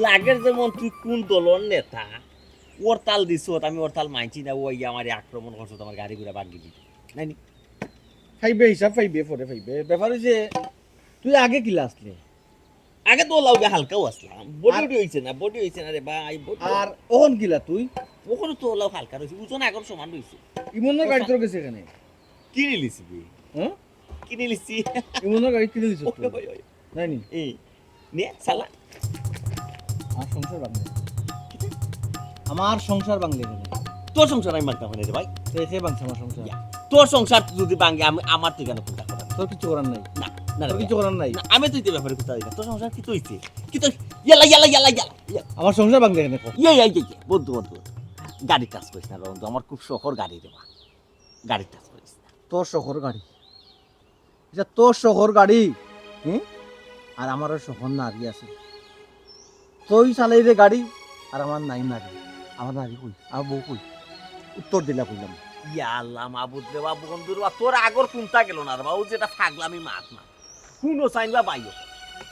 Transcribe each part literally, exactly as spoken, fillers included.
লাগের যেমন তুই কোন দলর নেতা, হরতাল দিছত, আমি হরতাল মানছি না, ও আইয়া আমারে আক্রমণ করছত, আমার গাড়ি ঘোড়া ভাঙ্গি দিত। নাই নি? পাইবে, হিসাব পাইবে, পরে পাইবে। ব্যাপার অইছে, তুই আগে কিলা আছলে? আগে তো অলাউ হালকাউ আছলাম, বডি আর উডি অইছে না, বডি অইছে না রে ভাই, বডি। আর অখন কিলা তুই? অখনো তো অলাউ হালকা রইছে, ওজন আগর সমান রইছে। ইমনর গাড়ি তোর গেছে কেনে? কিনি লিছি বে। হ্যাঁ? কিনি লিছি। ইমনর গাড়ি কিনি লিছস তুই? ওই, ওই, ওই। নাই নি? এই, নে, চালা। আমার সংসার ভাঙলে। কিতা? আমার সংসার ভাঙলে কেনে? তোর সংসার আমি ভাঙতাম কেনে রে ভাই? তো এসে ভাঙছে আমার সংসার। ইয়া, তোর সংসার যদি ভাঙে, আমি, আমার তো কেনে চিন্তা করার? তোর কিছু করার নাই। না, না রে তোর ভাই। কিছু করার নাই। না, আমি তো ইতে ব্যাপারে কথা কই না। তোর সংসার কিতা অইছে? কিতা? ইয়ালা, ইয়ালা, ইয়ালা, ইয়ালা, ইয়ালা। আমার সংসার ভাঙলে কেনে ক? ইয়া, ইয়া, ইয়া, ইয়া, বন্ধু, বন্ধু। গাড়ি টাচ করিস না রে বন্ধু, আমার খুব শখর গাড়ি রে বা। গাড়ি টাচ করিস না। তোর শখর গাড়ি? ইটা তোর শখর গাড়ি, হুম? আর আমারও শখর নারী আছে। তুই চালাইরে গাড়ি, আর আমার নাই নারী। আমার নারী কই? আমার বউ কই? উত্তর দিলা কইলাম। ইয়া আল্লাহ, মাবুদ রে বা, বন্ধু রে বা, তোর আগর কুনটা গেল না রে বা, ও যেটা ফাগলামি মাত না। হুনো চাইন বা ভাইও।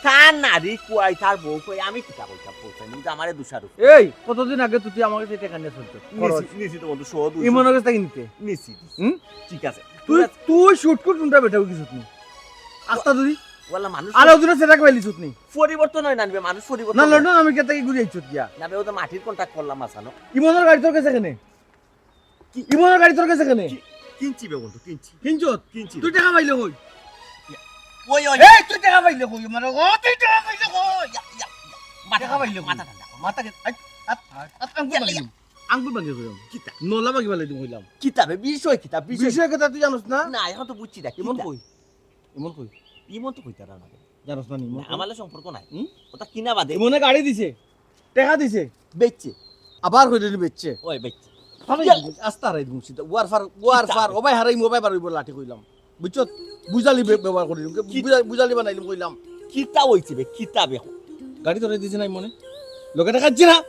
তার নারী কই, তার বউ কই, আমি কিতা কইতাম, বলছেন, এই যে আমারে দোষারোপ। এই, কতদিন আগে তুই আমার কাছে টেকা নিয়ে চলতো? নিছি, নিছি তো বন্ধু, সহ দুইশো। ইমনর কাছে কিনতে? নিছি, নিছি। হুম? ঠিক আছে। তুই, তুই শুট কর, কোনটা বেটা কিছু নেই। আস্তা তুই। ওয়াল্লা মানুষ আর ওদিনে সেটা কইলি সুত নেই। পরিবর্তন হয় না রে, মানুষ পরিবর্তন না, হয়। লন্ডন আমেরিকা থেকে ঘুরে আইছত গিয়া। না বে, ও তো মাটির কন্ট্রাক্ট করলাম আসানো। ইমনর গাড়ি তোর কাছে কেনে? কি? ইমনর গাড়ি তোর কাছে কেনে? কি-, কিনছি বে বন্ধু, কিনছি। কিনছত? কিনছি। তুই টেকা পাইলে কই? ওই, ওই। এই, তুই টেকা পাইলে কই? মানে, ও, তুই টেকা পাইলে কই? ইয়া, ইয়া, ইয়া। মাথা টেকা পাইলে কই? মাথা ঠান্ডা কর, মাথা ঠান্ডা কর। আই, আত, আত, আঙ্গুল ইয়া, ভাঙি ইয়া। দিম। আঙ্গুল ভাঙি দিম। কিতা? নলা ভাঙি ফালাই দিম কইলাম। কিতা বে? বিষয় কিতা? বিষয় বিষয় কিতা তুই জানোস না? না, এখন তো বুঝছি না। ইমন কিতা? কই? ইমন কই? ইমন তো কইতারা না। জানোস না নি, ইমন না, কই? আমার লগে সম্পর্ক নাই। হুম? ওটা কিনা বাদে। ইমনে গাড়ি দিছে, টেকা দিছে। বেচছে। আবার কইলে নি বেচছে। ওই বেচছে। ফালাই ইয়া। দিবি, আস্তা হারাই দিমু সিধা। ওয়ার ফার, ওয়ার কিতা ফার, বে? ও ভাই হারাইমু, ও ভাই বারইবো লাঠি কইলাম। বুঝছত? বুঝালি বে-, ব্যবহার করি দিমু। কি? বুঝা-, বুঝালি বানাইলিম কইলাম। কিতা অইছে বে? কিতা বে? গাড়ি তোরে দিছে না ইমনে? লগে টেকা দিছে না?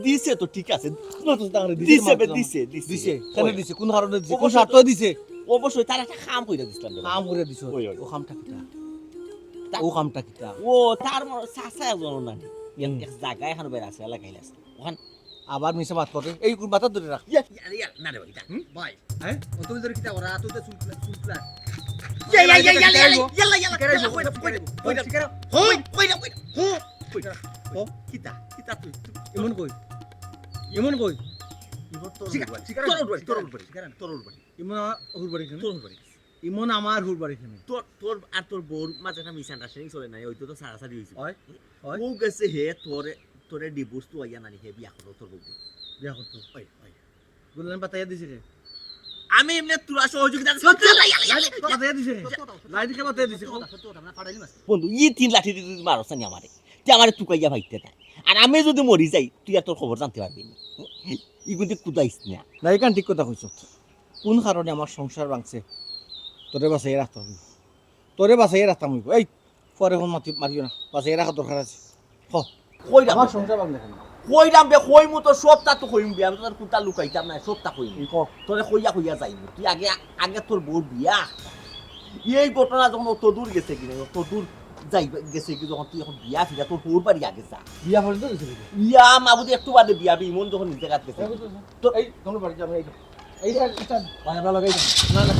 দিছে তো, ঠিক আছে। না তো, তাহলে দিছে দিছে বে, মারলাম। দিছে, দিছে। দিছে। কেন ওই। দিছে? কোন কারণে দিছে? কোন অবশ্যই তো। শর্ত দিছে? অবশ্যই, তার একটা কাম কইরা দিছলাম রে বাবা। কাম কইরা দিছো। ওই, ওই। ও কামটা কিতা? তা- ও কামটা কিতা? ও, তার মনে চাচা একজন না। এক, হুম। এক জায়গায় এখন বেড়া আছে, এলাকায় আছে। ওখান আবার মিছা মাত করে। এই কোন মাথা ধরে রাখ। ইয়া, ইয়া, ইয়া, না রে ভাই, না। হুম? ভাই, হ্যাঁ? ও তুমি ধরে কিতা ওরা, তুই তো চুল খুলা, চুল খুলা। ইয়া, ইয়া, ইয়া, ইয়া, ইয়া, ইয়া, ইয়া, ইয়া, ইয়া, কই না, কই না, কই না, কই না। কই না, কই না। ও, কিতা, কিতা তুই, তুই ইমন কই? ইমন কই? ইমন তোর শিকার, বাড়ি, শিকার, তোর বাড়ি, তোর শিকার, বাড়ি, শিকার, তোর বাড়ি। ইমন আমার হুর বাড়ি কেনে? তোর, তোর বাড়ি। ইমন আমার হুর বাড়ি কেনে? তোর, তোর আর তোর বউর মাঝে একটা misunderstanding চলে নাই, হয়তো তো সারাসারি হইছে। হয়, হয়। ও গেছে হে তোরে, তোরে divorce তো আইয়া নানি হে বিয়া করলো তোর বউকে। বিয়া করতো? হয়, হয়। গুলান পাতাইয়া দিছে কে? আমি এমনি তোরা সহযোগিতা করছি। সত্য কথা, ইয়ালা, ইয়ালা, ইয়ালা। পাতাইয়া দিছে কে? সত্য কথা, সত্য লাইট কে পাতাইয়া দিছে? সত্য কথা, সত্য কথা, আমরা ফাটাইলি মাছ। বন্ধু, ই তিন লাঠি দি যদি মারছ না আমারে, তে আমারে তুকাইয়া ফাইতে নাই। আর আমি যদি মরি যাই, তুই আর তোর খবর জানতে পারবি না। ইগুনতে কুদাইস না। না, এখান ঠিক কথা কইছ। কোন কারণে আমার সংসার ভাঙছে? তোরে বাঁচাইয়া রাখতাম অইবো। তোরে বাঁচাইয়া রাখতাম অইবো। এই, পরে ফোন মাতি-, মারিও না। বাঁচাইয়া রাখার দরকার আছে। হ। কইরাম আমার বে। সংসার ভাঙলে কেনে? কইরাম বে, কইমু তো সবটা তো কইমু বে। আমি তো আর কুনটা লুকাইতাম না, সবটা কইমু। ই ক। তোরে কইয়া কইয়া যাইমু। তুই আগে, আগে তোর বউর বিয়া। এই ঘটনা যখন অত দূর গেছে কি না, অত দূর যাই গেছে কি, যখন তুই এখন বিয়া ফিরা, তোর বউর বাড়ি আগে যা। বিয়া পর্যন্ত গেছে কি? ইয়া, মাবুদ একটু বাদে বিয়া, ইমন যখন নিজে কাট গেছে। এই বুঝছো? তো এই, তোমরা বাড়ি যাবে, এই তো। এই স্যার, স্যার। ভাই, আমরা লাগাই দেন। না, না।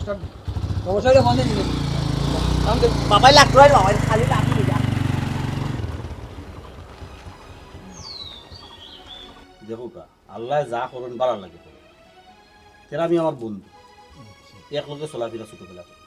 স্যার, অবশ্যই এটা বন্ধ দিন। কাম দে। বাবাই লাগতো রে, বাবাই খালি লাঠি নিয়ে যা। দেখো কা, আল্লাহ যা করেন, বালা লাগে করেন। তেরা আমি আমার বন্ধু। একলগে চলাফেরা ছোটবেলা থেকে।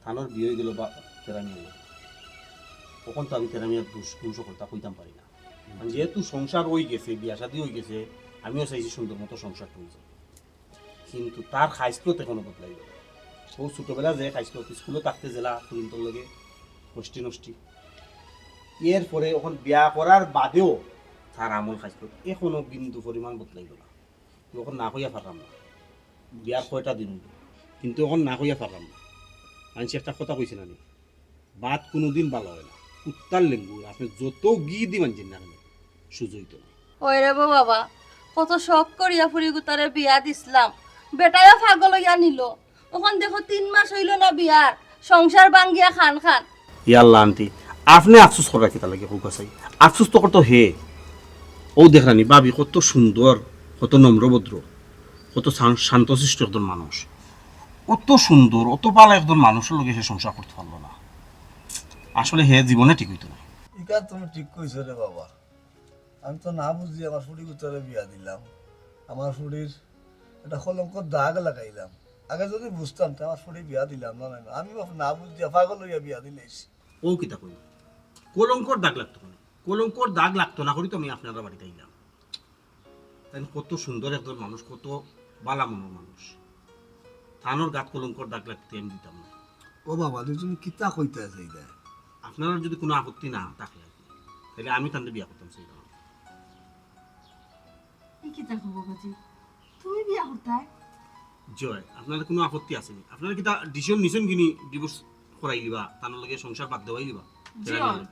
তানর বিয়া অই গেল বা তেরা মিয়ার লগে। অখন তো আমি তেরা মিয়ার দুষ, গুণ সকলতা কইতাম পারি না। হুম। কারণ যেহেতু সংসার অই গেছে, বিয়া শাদী অই গেছে, আমিও চাইছি সুন্দর মতো সংসারটা অই যাক। কিন্তু তার খাইছলত এখনো বদলাই গেল। ও ছোটবেলা যে খাইছলত, স্কুলো থাকতে যেলা ফুরিন্তর লগে কষ্টি নষ্টি। এরপরে অখন বিয়া করার বাদেও তার আমল খাইছলত এখনো বিন্দু পরিমাণ বদলাই গেল না। অখন না কইয়া পারলাম না। বিয়ার কয়টা দিন অইল, কিন্তু অখন না কইয়া পারলাম না। মানষে একটা কথা কইছে না নি, ভাত কুনুদিন বালা অয় না। কুত্তার লেঙ্গুর, আপনে যত ঘি দি মানজেন না কেনে, সুজা অইতো না। ওই রে বো বাবা, কত শখ করিয়া ফুরি গুতারে বিয়া দিছলাম, বেটায়ও পাগল অইয়া নিল। অখন দেখো তিন মাস অইল না বিয়ার, সংসার ভাঙ্গিয়া খান খান। ইয়া আল্লাহ আন্টি, আপনে আফসোস কররা কিতা লাগি কউক্কা চাই? আফসোস তো করতো হে। অউ দেখরানি ভাবি কত সুন্দর, কত নম্রভদ্র, কত শান-, শান্তশিষ্ট একজন মানুষ, অত সুন্দর, অত ভালা একজন মানুষর লগে হে সংসার করতে পারলো না। আসলে হে জীবনে ঠিক অইতো না। ইখান তুমি ঠিক কইছো রে বাবা। আমি তো না বুঝি আমার ফুড়ি গুতারে বিয়া দিলাম, আমার ফুড়ির একটা কলঙ্কর দাগ লাগাইলাম। আগে যদি বুঝতাম, তে আমার ফুড়ি বিয়া দিলাম না, না, না। আমি বাপ না বুঝিয়া পাগল অইয়া বিয়া দিলাইছি। অউ কিতা কইন? কলঙ্কর দাগ লাগতো কেনে? কলঙ্কর দাগ লাগতো না করি তো আমি আপনারার বাড়িত আইলাম। তাইন কত সুন্দর একজন মানুষ, কত ভালা মনর মানুষ। তানর গাত কলঙ্কর দাগ লাগতে আমি দিতাম না। ও বাবা, তুমি কিতা কইতায় চাইরায়? আপনারার যদি কুনু আপত্তি না থাকে আর কি, তাইলে আমি তানরে বিয়া করতাম চাইরাম। ই কিতা কও বাবাজি? তুমি বিয়া করতায়? জি অয়, আপনারার কুনু আপত্তি আছে নি? আপনারা কিতা decision নিছইন কিনি divorce করাইলিবা, তানর লগে সংসার বাদ দেওয়াইলিবা? জি অয়।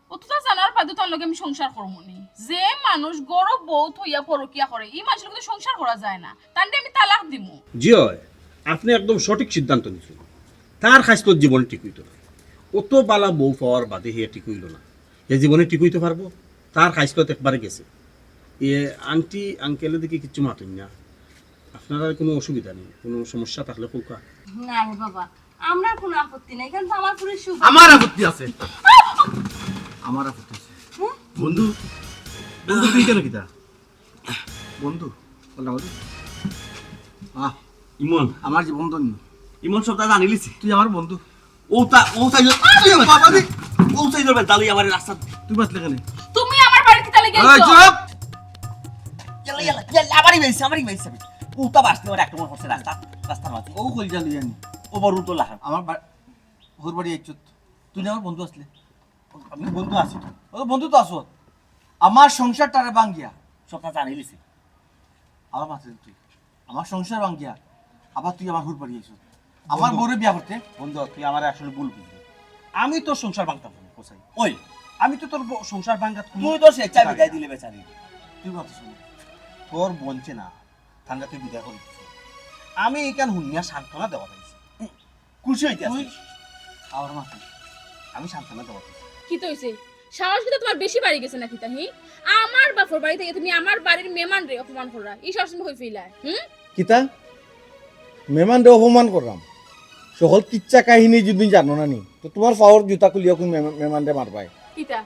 অততা জানার বাদেও তার লগে আমি সংসার করমু নি। যে মানুষ ঘরো বউ থইয়া পরকিয়া করে, ই মানষর লগে তো সংসার করা যায় না। তানরে আমি তালাক দিমু। জি অয়, আপনে একদম সঠিক সিদ্ধান্ত নিছইন। তার খাইছলত জীবনে ঠিক অইতো না। অত ভালা বউ পাওয়ার বাদে হে ঠিক অইলো না। হে জীবনে ঠিক অইতো পারবো? তার খাইছলত একবারে গেছে। এ আন্টি, আঙ্কেলে দেখি কিচ্ছু মাতইন না। আপনারার কুনু অসুবিধা নি? কুনু সমস্যা থাকলে কউক্কা। না রে বাবা, আমরার কুনু আপত্তি নাই, ইখান তো আমার ফুড়ির সৌভাগ্য। আমার আপত্তি আছে। আমার আপত্তি আছে। হুম? বন্ধু, বন্ধু, তুই কেনে কিতা? বন্ধু, বললাম বন্ধু। আহ, ইমন। আমার জীবন ধন্য। ইমন সবতা জানিলিছে। তুই আমার বন্ধু। অউ তা, অউ চাইল, আরে বাবা রে, অউ চাইল বেটা, তাইলে আমার রাস্তা। তুই মাতলে কেনে? তুমি আমার বাড়িত কিতা লাগি আইছো? চুপ! ইয়াল্লা, ইয়াল্লা, ইয়াল্লা, আমারই বাইছে, আমারই বাইছে। অউ তা বাঁচতে আমার একটা মনে করছে রাস্তা, রাস্তার মাঝে। অউ কইল যা লইয়া নি। ও বড় তো লাখান। আমার বা-, হউর বাড়ি আইছত। তুই না আমার বন্ধু আছলে। আমি বন্ধু আছি তো। ও বন্ধু তো আছো। আমার সংসারটারে ভাঙ্গিয়া। সবতা জানিলিছে। আবার মাতরে তুই। আমার সংসার ভাঙ্গিয়া। আবার তুই আমার হউর বাড়ি আইছত। আমার বন্ধু। বউরে বিয়া করতে। বন্ধু, তুই আমারে আসলে ভুল বুঝলি। আমি তোর সংসার ভাঙতাম না, কসাই। ওই, আমি তো তোর ব-, সংসার ভাঙ্গাত কুনু তুই তো স্বেচ্ছায় বিদায় দিলে বেচারি। তুই কথা শুন। তোর বঞ্চে না, তানরে তুই বিদায় করি দিছস। আমি ইখান হুনিয়া সান্ত্বনা দেওয়াত আইছি। খুশি অইতে তুই আছিস? আমার মাথায়। আমি সান্ত্বনা দেওয়াত আইছি। কিতা অইছে? সাহস কিতা তুমার বেশি বাড়ি গেছে না কিতা, হি? আমার বাপর বাড়ি থাকি তুমি আমার বাড়ির মেহমানরে অপমান কররায়, ই সাহস তুমি কই পাইলায়, হুম? কিতা? মেহমানরে অপমান কররাম? হকল কিচ্ছা কাহিনী যদি জানো না নি, তো তুমার পাওর জুতা খুলিয়া কুন মেহমান-, মেহমানরে মারবায়? কিতা?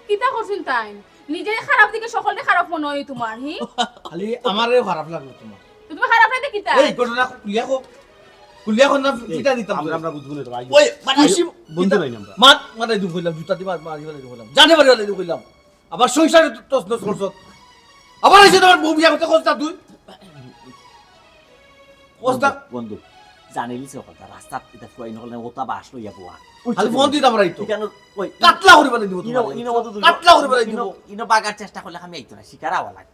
কিতা করছইন তাইন? নিজে খারাপ দেখি হকলরে খারাপ মনো অয় তুমার, হি? খালি আমারেউ খারাপ লাগলো তুমার। তো তুমার খারাপ লাগে কিতা? এই ঘটনা খুলিয়া কও। খুলিয়া কও না, এই, পিটা দিতাম আমরা, তোরে। আমরা বুঝবো না তো ভাই। ওই, মানে, বন্ধু কিতা? নাই আমরা। মাত, মারাই দিমু কইলাম, জুতা দি মার, মারি ফালাই দিমু কইলাম। জানে মারি ফালাই দিমু কইলাম। আবার সংসারে তো তছনছ করছস। আবার আইছে তুমার বউ বিয়া করতে কস না তুই? কস না। বন্ধু, বন্ধু, জানিলিছে কথা, রাস্তাত ইতা ফুয়াইন অকলে অতা বাঁশ লইয়া বওয়া। খালি ফোন দিতাম রাইতো। ইখানো, ওই, কাটলা করি ফালাই দিমু ইনো, তুমারে। ইনো মতো দুই কাটলা করি ফালাই দিমু। ইনো, ইনো বাগার চেষ্টা করলে আমি আইতো না, শিকার আওয়া লাগে।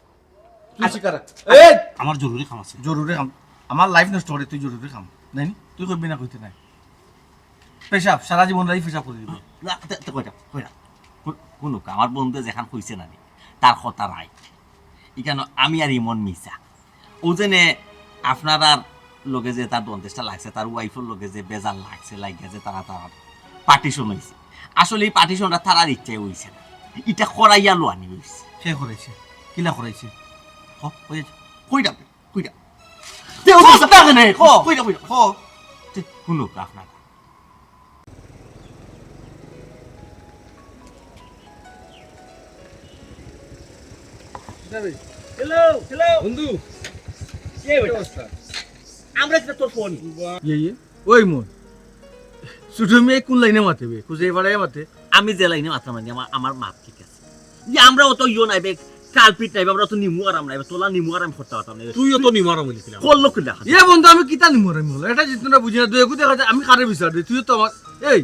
তুই শিকার। এই! আমার জরুরি কাম আছে। জরুরি কাম? আমার life নষ্ট করে তুই জরুরি কাম? নাই নি? তুই করবি না কইতে নাই। পেশাব, সারা জীবন রাই পেশাব করি দিবি। না, তে, তে কইরা, কইরা। কু-, কুনুক, আমার বন্ধু যেখান কইছে না নি, তার কথা right। ইখানো আমি আর ইমন মিছা। অউ যেনে আপনারার লগে যে তার দ্বন্দ্বটা লাগছে, তার wife-র লগে যে বেজার লাগছে, লাগিয়া যে তারা, তারা partition অইছে। আসলে ই partition-টা তারার ইচ্ছায় অইছে না, ইটা করাইয়া লওয়ানি অইছে। কে করাইছে? কিলা করাইছে? ক, কই আছে? কইরা, কইরা। তে ও ক, তো তা কেনে? ক। কইরা, কইরা। ক। তে, হুনুক আপনারা। Hello, hello। বন্ধু, কি অবস্থা? আমরা তো তোর ফোন। ইয়ে, ইয়ে। ওই মন। ছোট মিয়া কোন লাইনে মাতে বে? খুঁজে বেড়ায় মাতে। আমি যে লাইনে মাতরাম, আমার, আমার মাত ঠিক আছে। যে আমরা অত ইয়ো নায় বে, কালপিট নায় বে, আমরা অত নিমু আরাম নায় বে, তোলা নিমু আরাম করতে পারতাম না। তুইও তো নিমু আরাম অইলি কিলা। করলো কিলা? এ বন্ধু, আমি কিতা নিমু আরাম অইলো? এটা যদি তোমরা বুঝি না, দুই এগু দেখা যায়, আমি কারে বিচার দেই? তুইও তো আমার, এই,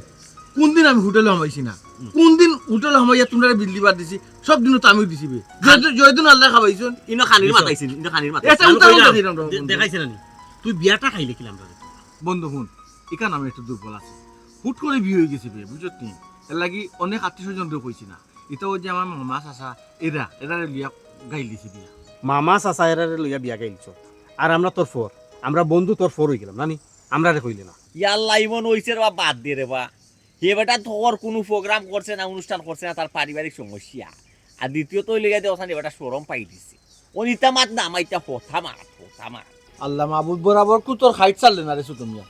কোন দিন আমি হোটেলো হামাইছি না? হুম। কোন দিন হোটেলো হামাইয়া তোমরারে বিল দিবার দিছি? সব দিনও তো আমিউ দিছি বে। খান- জয়দু-, জয়দুন আল্লায় খাবাইছইন। ইনো খানির মাত আইছে, ইনো খানির মাত। এটা আমি উল্টা তো উল্টা কইরাম। দিলাম রে দে-, বন্ধু। দেখাইছে না নি? তুই বিয়াটা খাইলে কিলা আমরারে? বন্ধু হুন, ইখান আমি একটু দুর্বল আছি। হুট করি বিয়া অইগেছে বে, বুঝছত নি? এরলাগি অনেক আত্মীয় স্বজনরেও কইছি না। ইটা অউ যে আমার মামা চাচা, এরা, এরারে লইয়া গাইল দিছে বিয়া। মামা চাচা এরারে লইয়া বিয়া গাইলছ। আর আমরা তোর ফর, আমরা বন্ধু তোর ফর অইগেলাম, না নি? আমরারে কইলে না। ইয়াল্লা, ইমন অইছে রে বা, বাদ দে রে বা। হে বেটা তো ওর কুনু program করছে না, অনুষ্ঠান করছে না, তার পারিবারিক সমস্যা। আর দ্বিতীয়ত অইলো গিয়া দেখছনি হে বেটা শরম পাই দিছে। অউ ইতা মাত না, আমার ইতা কথা মাত, কথা মাত। আল্লাহ মাবুদ বরাবর কুতর খাইট চাললে না রে ছোট মিয়া।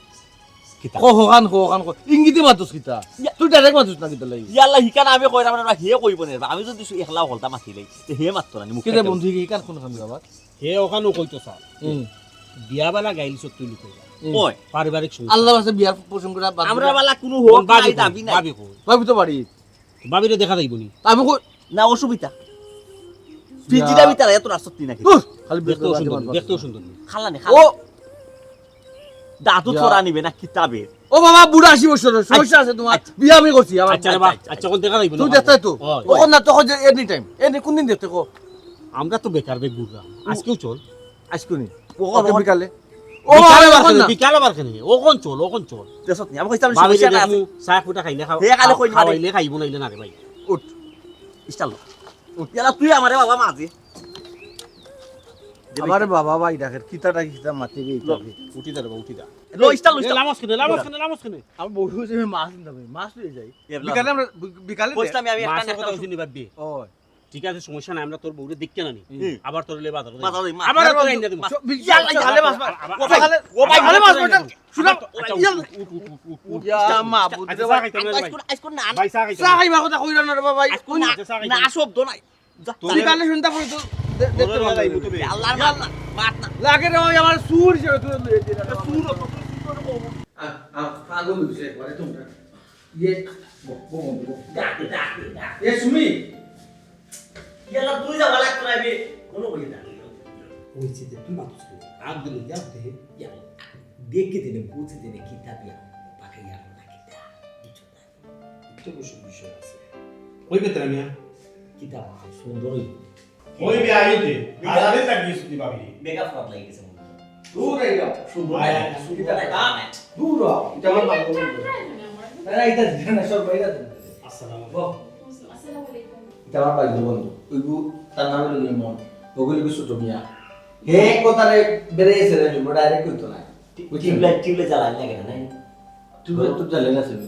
কিতা? কো হখান, কো হখান, কো। ইঙ্গিতে মাতুস কিতা? ইয়া। তুই direct মাতুস না কিতা লাগি? ইয়াল্লা, হিখান আমি কইরাম না, হে কইবো না। আমি যদি একলা হকলতা মাতিলাই, তে হে মাততো না নি, মুখ কিতা কাটতো। বন্ধু, হিখান কুনখান আবার? হে অখানউ কইতো চায়। হুম। বিয়া বালা গাইল সব তুই লুকাইলা। হুম। ওই। পারিবারিক সমস্যা। আল্লাহ আছে বিয়ার প্রসঙ্গটা বাদ আমরা দিলা। বালা কুনু হক বাবি নাই, কই, দাবি নাই। বাবি কই? বাবি তো বাড়ি। বাবিরে দেখা যাইবো নি? আমি কই না, অসুবিধা। তুই ইয়া। জিরা ভিতরে এত রাস্তা তুই নাকি? ধুর, খালি দেখতেও বেকার সুন্দর, বাজে দেখতেও বাজে। সুন্দর। খালা নে, ও! খালা। দাদু ইয়া। তোরা নিবে না কিতাবে? ও বাবা, বুড়া আশি বছর, সমস্যা আচ্ছা, আছে তোমার? আচ্ছা। বিয়া আমি করছি, আমার আচ্ছা রে বা, আচ্ছা, আচ্ছা, কোন দেখা যাইবো তুই না? দেখতে তো? ওই, ওই। ওখান না তো হয় যে any time, এনে কোন দিন দেখতে কো? আমরা তো বেকার বেগুড়া। আজকেও চল। আজকে নি? ওখান, ওখান ওখান। বিকালে? ও বিকালে বাবা, বার ওখান কেনে, না। বিকালে বার কেনে? ওখান চল, ওখান চল। দেখছত নি? আমি কইতাম বাবিরে সমস্যা না দেখমু, আছে। চা ফুটা খাইলে খাও, হে খালি খাও, কই মারে। খাওয়াইলে খাইবো, নাইলে না রে ভাই। উঠ। ইস্টাল। উঠ। ইয়ালা তুই আমারে বাবা মাঝে। আমারে বাবা ভাই ডাকের, কিতাটা কিতা মাতিবি লো। ইতাকে? উঠি দা রে বাবা, উঠি দা। লো, ইস্টাল, এ, ইস্টাল। লামস কেনে, লামস কেনে, লামস কেনে? আমি বউ কইছি, আমি মাছ নিতাম, মাছ লই যাই। এ, বিকালে আমরা, বি-, বিকালে কইছিলাম আমি একটা মাছ না কথা একটা হুনছি নি ভাবি? ওই। ঠিক আছে, সমস্যা নাই, আমরা তোর বউরে দেখিয়া আনি। হুম। আবার তোর লইয়া বাজারো যাই। বাজারো যাই, মাছ। আবার তোর আইনা দিমু। সব বিকালে আবার, আবার, আবার, ও ভাই, ও ভাই, আবার আবার মাছ মাছ ধরতাম। শুনো, আচ্ছা, উঠ, ইয়াল। উঠ, উঠ, উঠ, উঠ, উঠ। ইয়া মাবুদ, আচ্ছা, চা খাইতাম না রে ভাই। আইজ কোন, আইজ কোন না, না। ভাই, চা খাইতাম চা না। খাইবার কথা কইরা না রে বাবা, ভাই। আইজ কোন না, আচ্ছা, চা খাইতাম না, না। শব্দ নাই। যা, তোর তাহলে বিকালে শুনতা পড়তো, দে-, দেখতে তোর পারলাম। বেলা যাইবো তো রে। আল্লাহর মাত না, মাত না। লাগে রে ভাই, আমার সুর হিসেবে তুই লইয়া দিলে না। সুর অত, সুর অত। আ, আ, পাগল হইছে একবারে তোমরা। ইয়ে, বো, বো, বন্ধু, বো। ডাকে, ডাকে, ডাকে। এ, সুমি। ইয়ালা তুই যা বালাক করাইবি, কোনো বলি না। ওই যে তুই মাতুস না। আগ দিলে যা দে। ইয়া, দেখে দিলে, বুঝে দিলে, কিতা দিয়া, পাকে ইয়া না কিতা। বুঝছো না? একটু বসে বিষয় আছে। কইবে তারা মিয়া? কিতা ভাই, সুন্দর হইব। কইবে আইতে। আরে লাগিয়ে সুতি ভাবি। মেকআপ করাত লাগি গেছে মনে হয়। দূর এই যাও, সুন্দর। আয়, আয়, সুন্দর। কিতা ভাই? দূর হ, এটা আমার ভাই বন্ধু। তারা এটা দিবে না, সব বাইরে দিবে। আসসালামু আলাইকুম। আসসালামু আলাইকুম। এটা আমার ভাই বন্ধু। ওই গু-, তার নাম হলো নিমন। ওগুলো কিছু তো মিয়া। হে কোথারে বেড়ে এসে রে, ও ডাইরেক্ট কইতো না। বুঝলি? টিউবলাইট, টিউবলাইট জ্বালানি লাগে না, নাই? টিউবলাইট তো জ্বালে না, ছিল।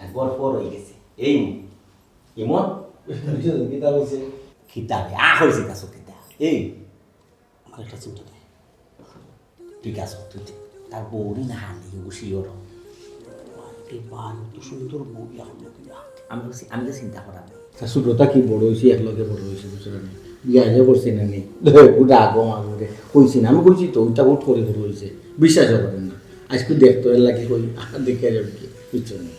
একবার পর হয়ে গেছে। এই ইমন। বুঝছো তো, কিতা হইছে? কিতা রে? আ হইছে কাছে কিতা? এই, আমার একটা চিন্তা নাই। ঠিক আছে, তুই ঠিক। তার বউরি না হালি, ও শিওর। আরে ভাই, অত সুন্দর বউ এখন না তুই আহ। আমি তো চি-, আমি তো চিন্তা করার নাই। তা ছোটটা কি বড় হইছে, একলগে বড় হইছে, বুঝছো না? বিয়া যে করছে না নি? বুড়া আগো মাগো রে, কইছি না, আমি কইছি তো, ওইটা বহুত করে করে হইছে। বিশ্বাস করেন না। আজকে দেখতো এর লাগে কই, দেখে যাবে কি, বুঝছো না?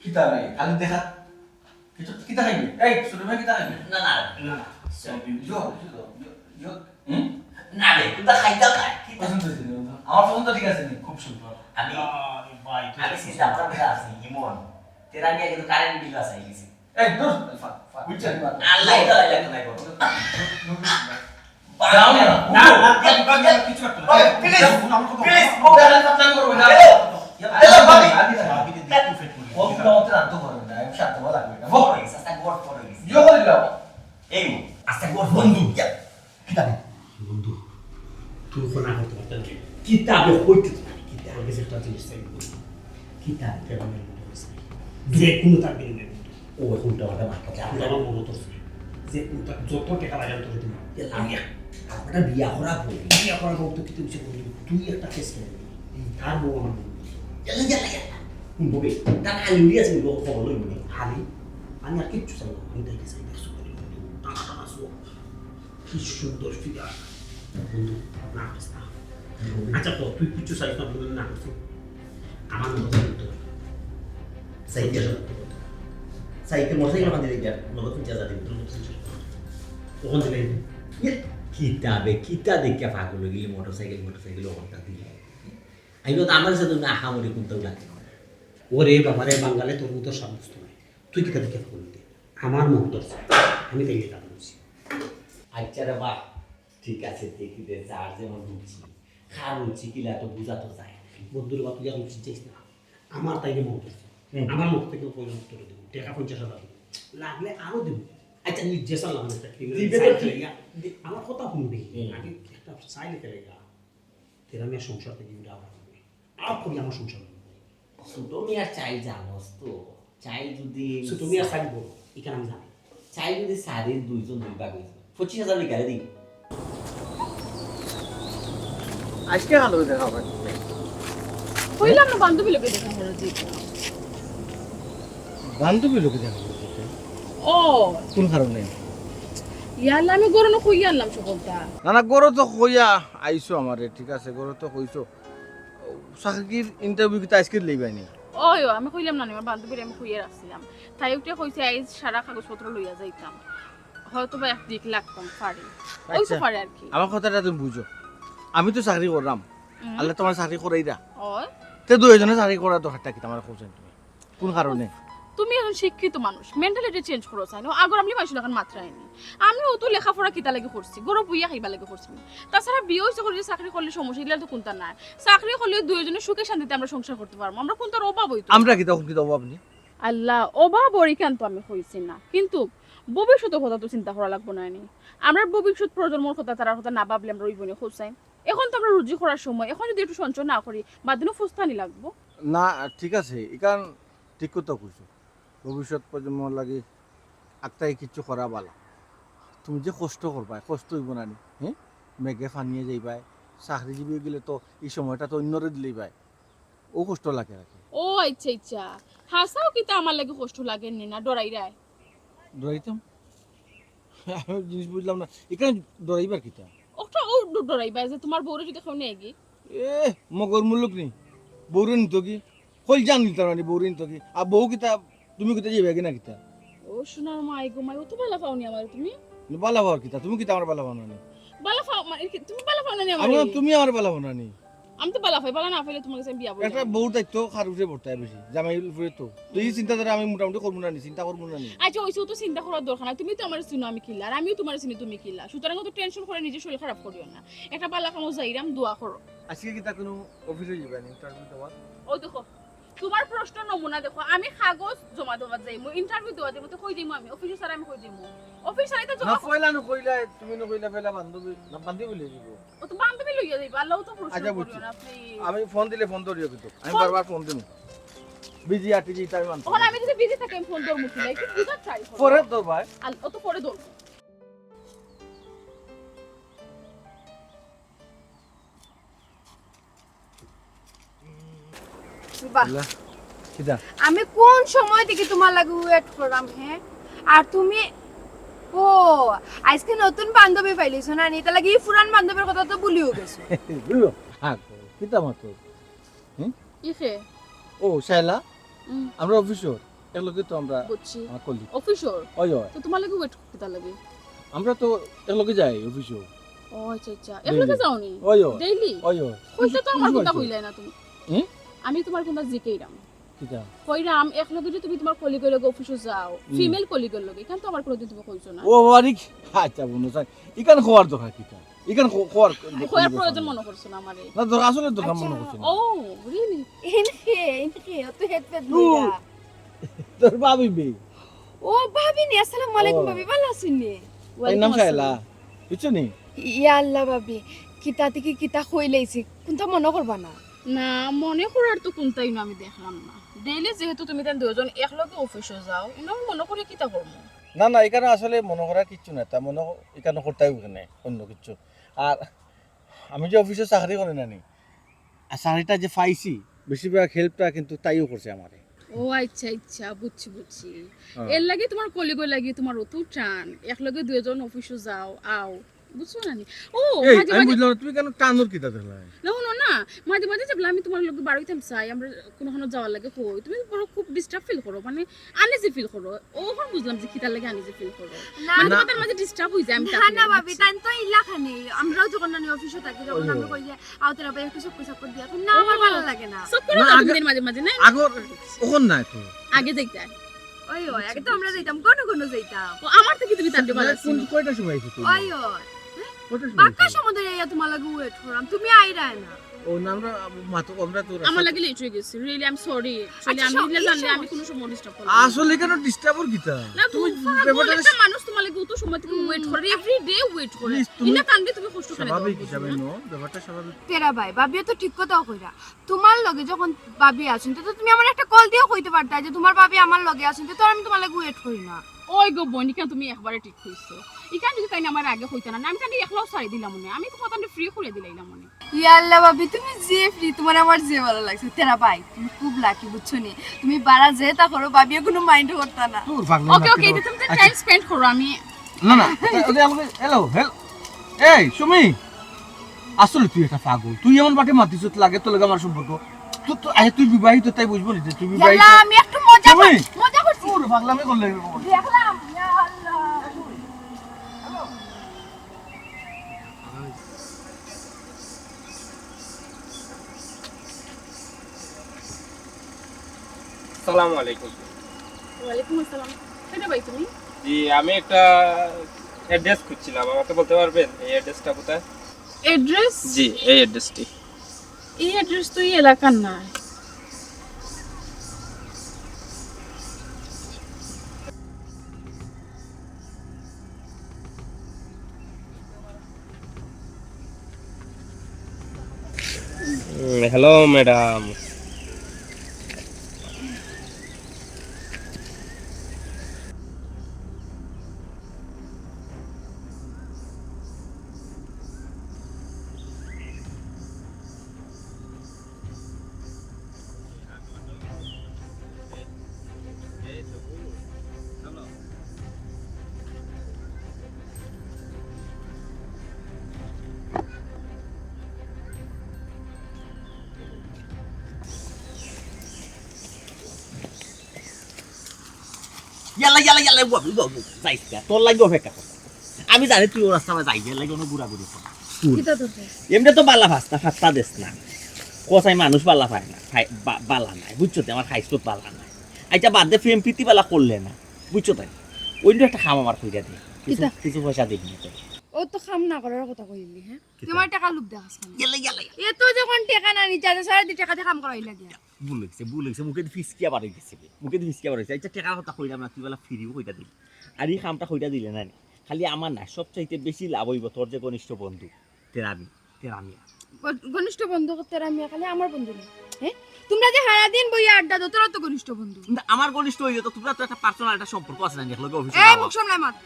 কিতা রে? খালি দেখা। কিছু কিতা খাইবি? এই, ছোট ভাই কিতা খাইবি? না, না, না, না। সব ইউ। ইয়ো, ইয়ো, ইয়ো, ইয়ো। হুম? না রে, কিতা খাইতা খায়? কিতা? পছন্দ হইছে নি বন্ধু? আমার পছন্দ ঠিক আছে নি? খুব সুন্দর। আমি, আরে ভাই, তুই আমি চিন্তা ভাবনা আছি, ইমন। তেরা নিয়ে কিন্তু কারেন্ট বিল আছে, এই গেছে। এই, দূর, ফাক, ফাক। বুঝছেন? আল্লাহ, এটা লাগে না, গো। যাও না। না, না, না, না, না, কিছু করতে না। ওই, please, please, ও গালে ফাতলামি করবে না। হ্যালো, হ্যালো, ভাবি। ভাবি, ভাবি, ভাবি, তুই ফেট করবি। ও কিন্তু আমাদের আনতে পারবে না, আমি সাথে বলা লাগবে না। বল, আস্তে গোট করে গেছে। জোর করে দিলাম। এই, আস্তে গোট বন্ধু। ইয়া। কিতাবে? বন্ধু, তুই তো না করতে পারতেন না। কিতাবে হইতে তো পারে, কিতাবে। তোর কাছে একটা জিনিস চাই বন্ধু। কিতাবে? টেকা নেই বন্ধু, কাছে। যে কোনো তার বিনিময়ে বন্ধু। ও এখন তো আমাদের মাথা যা। তুই আমার মনে করছিস। যে কোনো তার যত টেকা লাগে আমি তোকে দিব। এ লাগে। আমরা বিয়া করা বই। বিয়া করা বই তো কিতা হইছে বন্ধু? তুই একটা কেস করে দিবি। হুম। তার বউ আমার বন্ধু। এলা, এলা, এলা। কোন বউ? তার খালি উড়ি আছে, বউ খবর লইব নি। খালি? আমি আর কিচ্ছু চাই না। আমি তাই চাই, দেখছো বন্ধু? টানা টানা শোক। কি সুন্দর ফিগার। বন্ধু, না করিস না। আচ্ছা, তো তুই কিচ্ছু চাইস না, বন্ধু, না করছিস। আমার মতো কিন্তু চাইতে, চাইতে মোটরসাইকেল ওখান দিলে গিয়া, নগদ পঞ্চাশ হাজার দিবি। ওখান দিলে। ইয়ে, কিতাবে, কিতা দেখিয়া পাগল হয়ে গেলি, মোটরসাইকেল, মোটরসাইকেল ওখানটা দিলে। আমি তো আমার সাথে না আহামরি কোনটাও লাগে না। ওরে বাবা রে, বাঙালি তোর মতো সাব্যস্ত নয়। তুই কিতা দেখিয়া পাগল হইতে? আমার মন ধরছে, আমি তাই দাম বলছি। আচ্ছা রে বা, ঠিক আছে, দেখি দে, যার যেমন রুচি। কার রুচি কিলা তো বুঝা তো যায় না। বন্ধুর বা তুই আর রুচি চাইস না। আমার তাইলে মন ধরছে। হুম। আমার মুখ থেকে পয়লা উত্তর দেবো। টেকা পঞ্চাশ হাজার দেবো। লাগলে আরো দেবো। আচ্ছা, নির্দেশ আনলাম একটা ক্রিমিনাল দিবে তো সাইড ঠিক। খেলে গিয়া। দি-, আমার কথা শুনবি, আগে একটা সাইড খেলে গিয়া। তেরা মিয়া সংসার থেকে উঠে আবার করবি। আর করি আমার সংসার। ছোট মিয়ার চাইল জানোস তো, চাইল যদি ছোট মিয়ার সাইড বলো, এখানে আমি জানি। চাইল যদি সারির দুইজন দুই ভাগ হইছে, পঁচিশ হাজার বিকালে দিই। আজকে ভালো দেখা হবে। কইলাম না বান্ধবী লগে দেখা হলো যে। বান্ধবী লগে দেখা হবে। ও, কোন কারণে? ইয়াল্লা আমি গরনো কই আনলাম সকলটা। না না, গরো তো কইয়া আইছো আমারে, ঠিক আছে, গরো তো কইছো। চাকরির ইন্টারভিউ কিতা আজকে লইবাই নি? ওই, ও, আমি কইলাম না, আমার বান্ধবীর আমি কইয়া রাখছিলাম। তাই উঠে কইছে আইজ সারা কাগজপত্র লইয়া যাইতাম। হয়তো বা এক দিক লাগতাম পারি। ওই তো আচ্ছা। পারে আর কি। আমার কথাটা তুমি বুঝো, আমি তো চাকরি করলাম, হুম। আল্লাহ তোমার চাকরি করাইরা। ওই, তে দুইজনে চাকরি করার দরকারটা কিতা আমার কইছেন তুমি? কোন কারণে? তুমি এখন শিক্ষিত মানুষ, মেন্টালিটি চেঞ্জ করো চাই না। আগর আমলি মানুষের এখন মাত্রা আইনি। আমিও তো লেখাপড়া কিতা লাগি করছি, গরো বইয়া খাইবা লাগি করছি না। তাছাড়া বিয়ে হইছে করে চাকরি করলে সমস্যা, ইলা তো কোনটা নাই। চাকরি করলে দুইজনে সুখে শান্তিতে আমরা সংসার করতে পারবো, আমরা কোনটার অভাব হইতো না। আমরা কিতা কিতা অভাব নি? আল্লাহ, অভাব অরিকান তো আমি কইছি না, কিন্তু ভবিষ্যতের কথা তো চিন্তা করা লাগবো না নি। আমরা ভবিষ্যৎ প্রজন্মর কথা, তারার কথা না ভাবলে আমরা ওই বনে খোঁজাই। এখন তো আমরা রুজি করার সময়, এখন যদি একটু সঞ্চয় না করি, বাদিনও ফুস্তানি লাগবো। না, ঠিক আছে, ইখান ঠিক কথা কইছো। ভবিষ্যৎ প্রজন্মর লাগি আক্তাই কিচ্ছু করা বালা। তুমি যে কষ্ট করবায়, কষ্ট হইব না নি? হ্যাঁ, মেঘে ফানিয়ে যাইবায়, চাকরিজীবী গেলে তো এই সময়টা তো অন্যরে দিলেই বায়, ও কষ্ট লাগে রাখে। ও আচ্ছা আচ্ছা, হাসাও কিতা আমার লাগি কষ্ট লাগের নি না, ডরাইরায়? ডরাইতাম? আমি জিনিস বুঝলাম না, এখানে ডরাইবার কিতা? ওটা ও ড-, ডরাইবা যে তোমার বউরে যদি কেউ নেয় গি? এ, মগর মুলুক নি, বউরে নিত কি? কইল জান নিতাম না নি, বউরে নিত কি? আর বউ কিতা, তুমি কিতা যাইবা কি না কিতা? ও সোনার মাই গো মাই, ও তো বালা পাওনি আমার তুমি। বালা পাওয়ার কিতা? তুমি কিতা আমার বালা পাও না নি? বালা পাও মানে কি, তুমি বালা পাও না নি আমার? আমি বললাম, তুমি আমার বালা পাও না নি? আমি তো বালা পাই, বালা না পাইলে তোমার কাছে আমি বিয়া বলি একটা না। বউর দায়িত্ব কার উপরে বর্তায় বেশি, জামাইর উপরে তো। তো এই চিন্তাধারা আমি মোটামুটি করবো না নি, চিন্তা করবো না নি। আচ্ছা, ওইসব তো চিন্তা করার দরকার নাই, তুমি তো আমার চিনো আমি কিলা, আর আমিও তোমার চিনি তুমি কিলা, সুতরাং তো টেনশন করে নিজে শরীর খারাপ করিও না। একটা বালা কামো যাইরাম, দোয়া করো। আজকে কিতা কোনো অফিসে যাইবা নি, ইন্টারভিউ দেওয়ার? ওই দেখো, তোমার প্রশ্ন নমুনা দেখো, আমি কাগজ জমা দেওয়ার যাইমু, ইন্টারভিউ দেওয়ার যাইমু, তো কই যাইমু আমি? অফিসে স্যার আমি কই যাইমু? অফিস স্যার এটা না, জমা পয়লা নু কইলা, তুমি নু কইলা, পয়লা বান্ধবী, না বান্ধবী বলে দিব। ও তো বান্ধবী লইয়া যাইবা, আল্লাহ তো প্রশ্ন আচ্ছা, করিও বুঝছি। না, please। আমি ফোন দিলে ফোন ধরিও কিন্তু, আমি ফোন- বারবার ফোন দিমু। বিজি আর টিজি তাই মানতে ওখানে আমি যদি বিজি থাকি, আমি ফোন ধরবো কি না? একটু বুঝার ট্রাই করো। পরে ধরবায়। আল-, ও তো পরে ধরবো। বাহ, কিতা? আমি কোন সময় থেকে তোমার লাগি ওয়েট করলাম, হ্যাঁ? আর তুমি, ও, আজকে নতুন বান্ধবী পাইলিছো না নি? তার লাগি এই পুরান বান্ধবীর কথা তো ভুলিও গেছো। বুঝলো? হ্যাঁ, কিতা মাতো? ইখে? ও, শায়লা, উম, আমরা অফিসর, এর লগে তো আমরা বুঝছি। আমার কলিগ। অফিসর? ওই, ওই। তো তোমার লাগি ওয়েট করতে লাগে? আমরা তো এর লগে যাই অফিসও। ও আচ্ছা আচ্ছা। একলগে যাওনি? ওই, ওই। ডেইলি? ওই, ওই। কইতে তো আমার খুশি কথা হয়েছে। কইলাই না তুমি। হুম? আমি তোমার কথা জিকাইরাম। কিতা? কইরাম একলগে যে তুমি তোমার কলিগর লগে অফিসে যাও, হুম। ফিমেল কলিগর লগে, কেন তো আমার কোনোদিন তুমি কইছো না? ও বাবা, রিক-, আচ্ছা, বন্ধু, স্যার, ইখান খোয়ার দরকার কিতা? ইখান খো-, খোয়ার কইয়ার প্রয়োজন মনে করছো না আমারে। না, তোর আসলে দরকার মনে করছে না। ও, রিয়েলি? ইনকে, ইনকে, ও তো হেড পেট ও। তোর ভাবি বে। ও ভাবি নি, আসসালামু আলাইকুম ও। ভাবি, ভালা আছইন নি? তার নাম শায়লা, বুঝছো নি? ইয়া আল্লাহ ভাবি, কিতা থাকি কিতা কইলাইছি, কুনতা মনো করবা না? না, মনো করার তো কুনতাই না, আমি দেখলাম না। ডেইলি যেহেতু তুমি তান দুইজন একলগে অফিসে যাও, ইনো আমি মনো করি কিতা করমু? না, না, ইখানো আসলে মনো করার কিচ্ছু নাই। তা মনো ইখানো করতাই ওখানে অন্য কিচ্ছু। আর আমি যে অফিসে চাকরি করি না নি, আর চাকরিটা যে পাইছি, বেশিরভাগ হেল্পটা কিন্তু তাইও করছে আমারে। ও আচ্ছা আচ্ছা, বুঝছি বুঝছি। হ্যাঁ। এর লাগি তোমার কলিগর লাগি তোমার অত টান, একলগে দুইজন অফিসে যাও আও, বুঝছো না নি? ও, এই, মাঝে আমি মাঝে বুঝলাম না, তুমি কেন টানোর কিতা দেখলাম? না, হুনো না, মাঝে মাঝে যেবলা আমি তোমার লগে বারইতাম চাই, আমরা কোনো কোনো যাওয়ার লাগি কই, তুমি বড় খুব ডিস্টার্ব ফিল করো, মানে আনইজি ফিল করো। ও, এখন বুঝলাম যে কিতার লাগি আনইজি ফিল করো। না, মানে না। তোমার মাঝে ডিস্টার্ব হই যায়, আমি না, থাকলে, না ভাবি, বুঝছো? তাই তো ইলাখানি। আমরাও যখন নানি অফিসে থাকি, তখন ওই। আমরা কই যে, "আও তোরা ভাই একটু চক্কর চক্কর দিয়া।" না, আমার ও। ভালা লাগে না। চক্কর না, দাও আগে- তুমি মাঝে মাঝে, না? আগর, ওখান নাই তো। আগে যাইতায়। ওই, ওই, আগে তো আমরা যাইতাম, ঘন ঘন যাইতাম। ও, আমার থাকি তুমি তার ভালা না, কোন, আছো। কয়টার সময় আইছো তুমি? ওই, ওই। কয়টার সময় বাক্কা আইছো? সময় ধরে আইয়া তোমার লগে ওয়েট করলাম, তুমি আইরায় না। ও না, আমরা মাতো, আমরা তো আমার লাগি লেট হয়ে গেছে, really I am sorry. Actually আমি ইলা জানলে আমি কোনো সময় ডিস্টার্ব করলাম। আসলে কেন ডিস্টার্ব অর কিতা? না, তুমি ব্যাপারটা মানুষ তোমার লাগি অত সময় থেকে ওয়েট করে, এভরি ডে ওয়েট করে। ইলা কান্দে তুমি কষ্ট করে স্বাভাবিক হিসাবে। নো, ব্যাপারটা স্বাভাবিক। তেরা ভাই, ভাবিও তো ঠিক কথাউ কইরা। তোমার লগে যখন ভাবি আছইন, তো তুমি আমার একটা কল দিয়া কইতে পারতা যে তোমার ভাবি আমার লগে আছইন, তো আমি তোমার লাগি ওয়েট করি না। ওই গো বইন, ইখান তুমি একবারে ঠিক কইছো। ইখান যদি তাইন আমার আগে কইতা না, আমি তাইন একলাউ ছাড়ি দিলাম মনে, আমি তো তাইন ফ্রি করে দিলাইলাম মনে। ইয়াল্লা ভাবি, তুমি যে ফ্রি, তোমার আমার যে ভালা লাগছে। তেরা ভাই, তুমি খুব লাকি, বুঝছো নি? তুমি বারা যেতা করো, ভাবিয়ে কোনো মাইন্ড করতা না। দূর পাগল। ওকে ওকে, এটা তুমি টাইম স্পেন্ড করো, আমি না না, হ্যালো হ্যালো। এই সুমি, আসলে তুই একটা পাগল। তুই এমন বাটে মাতিস, তোর লাগে তোর লগে আমার সম্পর্ক। তুই তো আরে তুই বিবাহিত, তাই বুঝবো না যে তুই বিবাহিত। ইয়াল্লা, আমি একটু মজা কর- মজা করছি। দূর পাগলামি করলে। দেখলাম, ইয়া আল্লাহ। আসসালামু আলাইকুম। ওয়ালাইকুম আসসালাম। কেডা ভাই তুমি? জি, আমি একটা অ্যাড্রেস খুঁজছিলাম, আমাকে বলতে পারবেন এই অ্যাড্রেসটা কোথায়? অ্যাড্রেস? জি, এই অ্যাড্রেসটি। এই অ্যাড্রেস তো এই এলাকার না। Hello madam. ইয়াল্লা ইয়াল্লা ইয়াল্লা, উয়া, উয়া, উয়া, যাইস না, তোর লাগি অপেক্ষা করছি। আমি জানি তুই ওই রাস্তা দিয়া যাইস, এর লাগি অনো ঘুরাঘুরি কর। কিতা দরকার? এমনে তো বালা পাস না, পাত্তা দেস না। কসাই মানুষ বালা পায় না, পায়-, বা-, বালা নায়, বুঝছো তো? আমার খাইছত বালা নায়। আচ্ছা, বাদ দে, প্রেম প্রীতি বালা করলে না, বুঝছো তাই? অইন্য একটা কাম আমার কইরা দে, কিছু, কিতা? কিছু পয়সা দিবি না তো। ও তো কাম না করার কথা কইলি, হ্যাঁ? তুই আমার টেকা লোভ দেখাস কেনে? ইয়াল্লা ইয়াল্লা। এত যখন টেকা না নিতে আছে, সারা দিন টেকা দিয়া কাম করাই লাগে। ভুল অইছে, ভুল অইছে, মুখেদি ফিসকিয়া বার অইগেছে বে, মুখেদি ফিসকিয়া বার অইছে। আচ্ছা, টেকার কথা কইরাম না, তুই বালা ফিরিও কইরা দিলি। আর ই কামটা কইরা দিলে না নি, খালি আমার না, সবচাইতে বেশি লাভ অইবো তোর যে ঘনিষ্ঠ বন্ধু, তেরা মিয়া, তেরা মিয়া। ঘ-, ঘনিষ্ঠ বন্ধু তেরা মিয়া, খালি আমার বন্ধু না, হ্যাঁ? তোমরা যে সারাদিন বইয়া আড্ডা দেও, তোরা তো ঘনিষ্ঠ বন্ধু। না, আমার ঘনিষ্ঠ অইলে তো তোমরা তো একটা পার্সোনাল একটা সম্পর্ক আছে না, একলগে অফিসে এই যাওয়া। মুখ সামলায় মাত,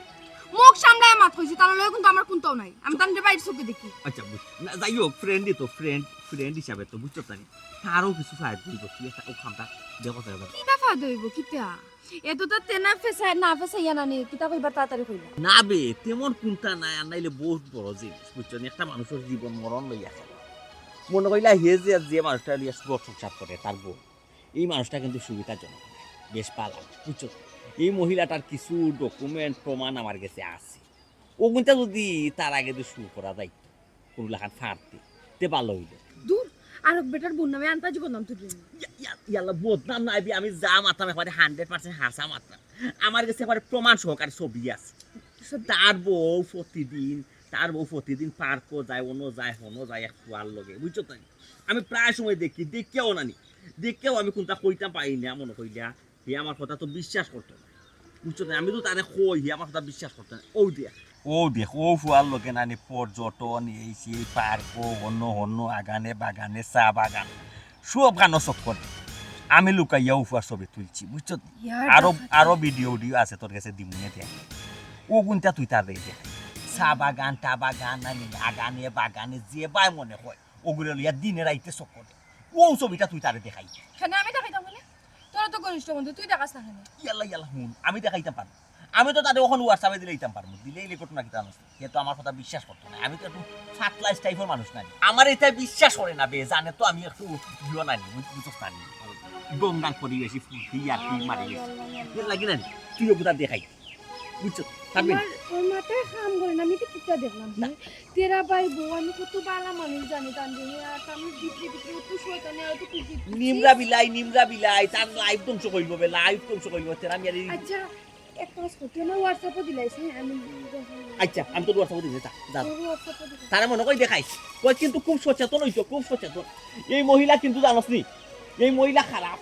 মুখ সামলায় মাত কইছি, তার লগে কিন্তু আমার কুন্তাও নাই, আমি তার বাইর চোখে দেখি। আচ্ছা, বুঝ-, না, যাই হোক, ফ্রেন্ডই তো, ফ্রেন্ড, ফ্রেন্ড হিসাবে তো, বুঝছো তানি? তারও কিছু ফায়দা অইবো, তুই একটা ও কামটা দেখো তো একবার। কিতা ফায়দা অইবো, কিতা? এত তো তেনা ফেসা-, না ফেসাইয়া না নি, কিতা কইবার তাড়াতাড়ি কইলা। না বে, তেমন কুন্তা নাই, আর নাইলে বহুত বড় জিনিস, বুঝছো নি? একটা মানুষর জীবন মরণ লইয়া খেলা। মনো কইলা হে যে, যে মানুষটা লইয়া ঘর সংসার করে, তার বউ, এই মানুষটা কিন্তু সুবিধাজনক না, বেশ বালা, বুঝছো? এই মহিলাটার কিছু ডকুমেন্ট প্রমাণ আমার গেছে আছে, অগুইনতা যদি তার আগে যদি শুরু করা যাইত, কোনো লাখান ফাড়তে, তে বালা অইলো। দূর, আরক বেটার বউর নামে আন্তাজি বদনাম তুলবি না। ইয়া-, ইয়া-, ইয়াল্লা, বদনাম নায় বে, আমি যা মাতরাম একবারে হান্ড্রেড পার্সেন্ট হাছা মাতরাম। আমার গেছে একবারে প্রমাণ সহকারে ছবি আছে। তার বউ প্রতিদিন, তার বউ প্রতিদিন পার্কো যায়, অনো যায়, হনো যায়, এক ফুয়ার লগে, বুঝছো তাই? আমি প্রায় সময় দেখি, দেখিয়াও নানি, দেখিয়াও আমি কুন্তা কইতাম পারি না, মনো কইলা, হে আমার কথা তো বিশ্বাস করতো না, বুঝছো তাই? আমি তো তারে কই, হে আমার কথা বিশ্বাস করতো না। অউ দেখ, অউ দেখ, অউ ফুয়ার লগে নানি পর্যটন, এই সেই পার্কো, অনো হনো, আগানে বাগানে, চা বাগান, সব খানো চক্কর। আমি লুকাইয়া অউ ফুয়ার ছবি তুলছি, বুঝছো? আরো, আরো ভিডিও উডিও আছে তোর গেছে, দিমুনে দেখ। অগুইনতা তুই তারে দেখ। চা বাগান, টা বাগান, নানি আগানে বাগানে, যেবায় মনে কয়, অগুরে লইয়া দিনে রাইতে চক্কর। অউ ছবিটা তুই তারে দেখাই। কেনে আমি দেখাইতাম বলে? তোরা তো ঘনিষ্ঠ বন্ধু, তুই দেখাস না কেনে? ইয়াল্লা, ইয়াল্লা, হুন, আমি দেখাইতাম পারমু। আমি তো তারে অখন WhatsApp-এ দিলাইতাম পারমু। দিলে ইলে ঘটনা কিতা নষ্ট? হে তো আমার কথা বিশ্বাস করতো না। আমি তো একটু ফার্ট লাইস টাইপর মানুষ নানি। আমার ইতায় বিশ্বাস করে না বে, জানে তো আমি একটু ইয়ো নানি, বুঝ-, বুঝছস নানি। গঙ্গাল পরিবেশি ফুর্তি আর কি মারি গেছি। এর লাগি নানি, তুই অগুতা দেখাই। বুঝছো? তারপরে? আমার ওই মাথায় কাম করে না, আমি তো কিতা দেখলাম না। হে? তেরা ভাই বউ, আমি কত বালা মানুষ জানি, তানজিনি, আর তানজিনির ভিতরে ভিতরে অত শয়তানি আর অত কুকীর্তি। নিমরা বিলাই, নিমরা বিলাই, তার লাইফ ধ্বংস করিব বে, লাইফ ধ্বংস করিব, তেরা মিয়ার এই আচ্ছা, এক কাজ কর, তুই আমার WhatsApp-ও দিলাইস, হ্যাঁ? আমি আচ্ছা, আমি তোর WhatsApp-ও দিমু, যা, যা। তোর WhatsApp-ও দিলাইস। তারে মনে করি দেখাইস, কয় কিন্তু খুব সচেতন অইতো, খুব সচেতন। এই মহিলা কিন্তু জানোস নি, এই মহিলা খারাপ।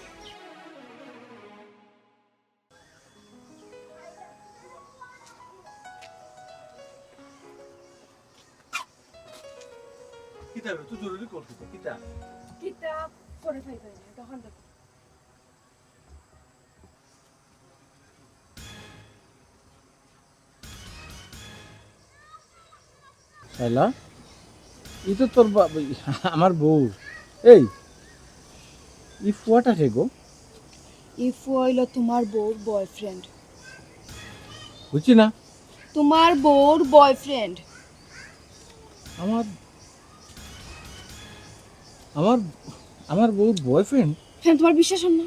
কিতা রে, তুই জরুরি কল দিতে, কিতা? কিতা করে ফাইবাই না, তখন দেখো। শালা, ই তো তোর বা-, আমার বউ। এই, ই ফুয়াটা কে গো? ই ফুয়া অইলো তোমার বউর বয়ফ্রেন্ড। বুঝছি না। তোমার বউর বয়ফ্রেন্ড। আমার আমার আমার বউর বয়ফ্রেন্ড? হ্যাঁ, তোমার বিশ্বাস হয় না?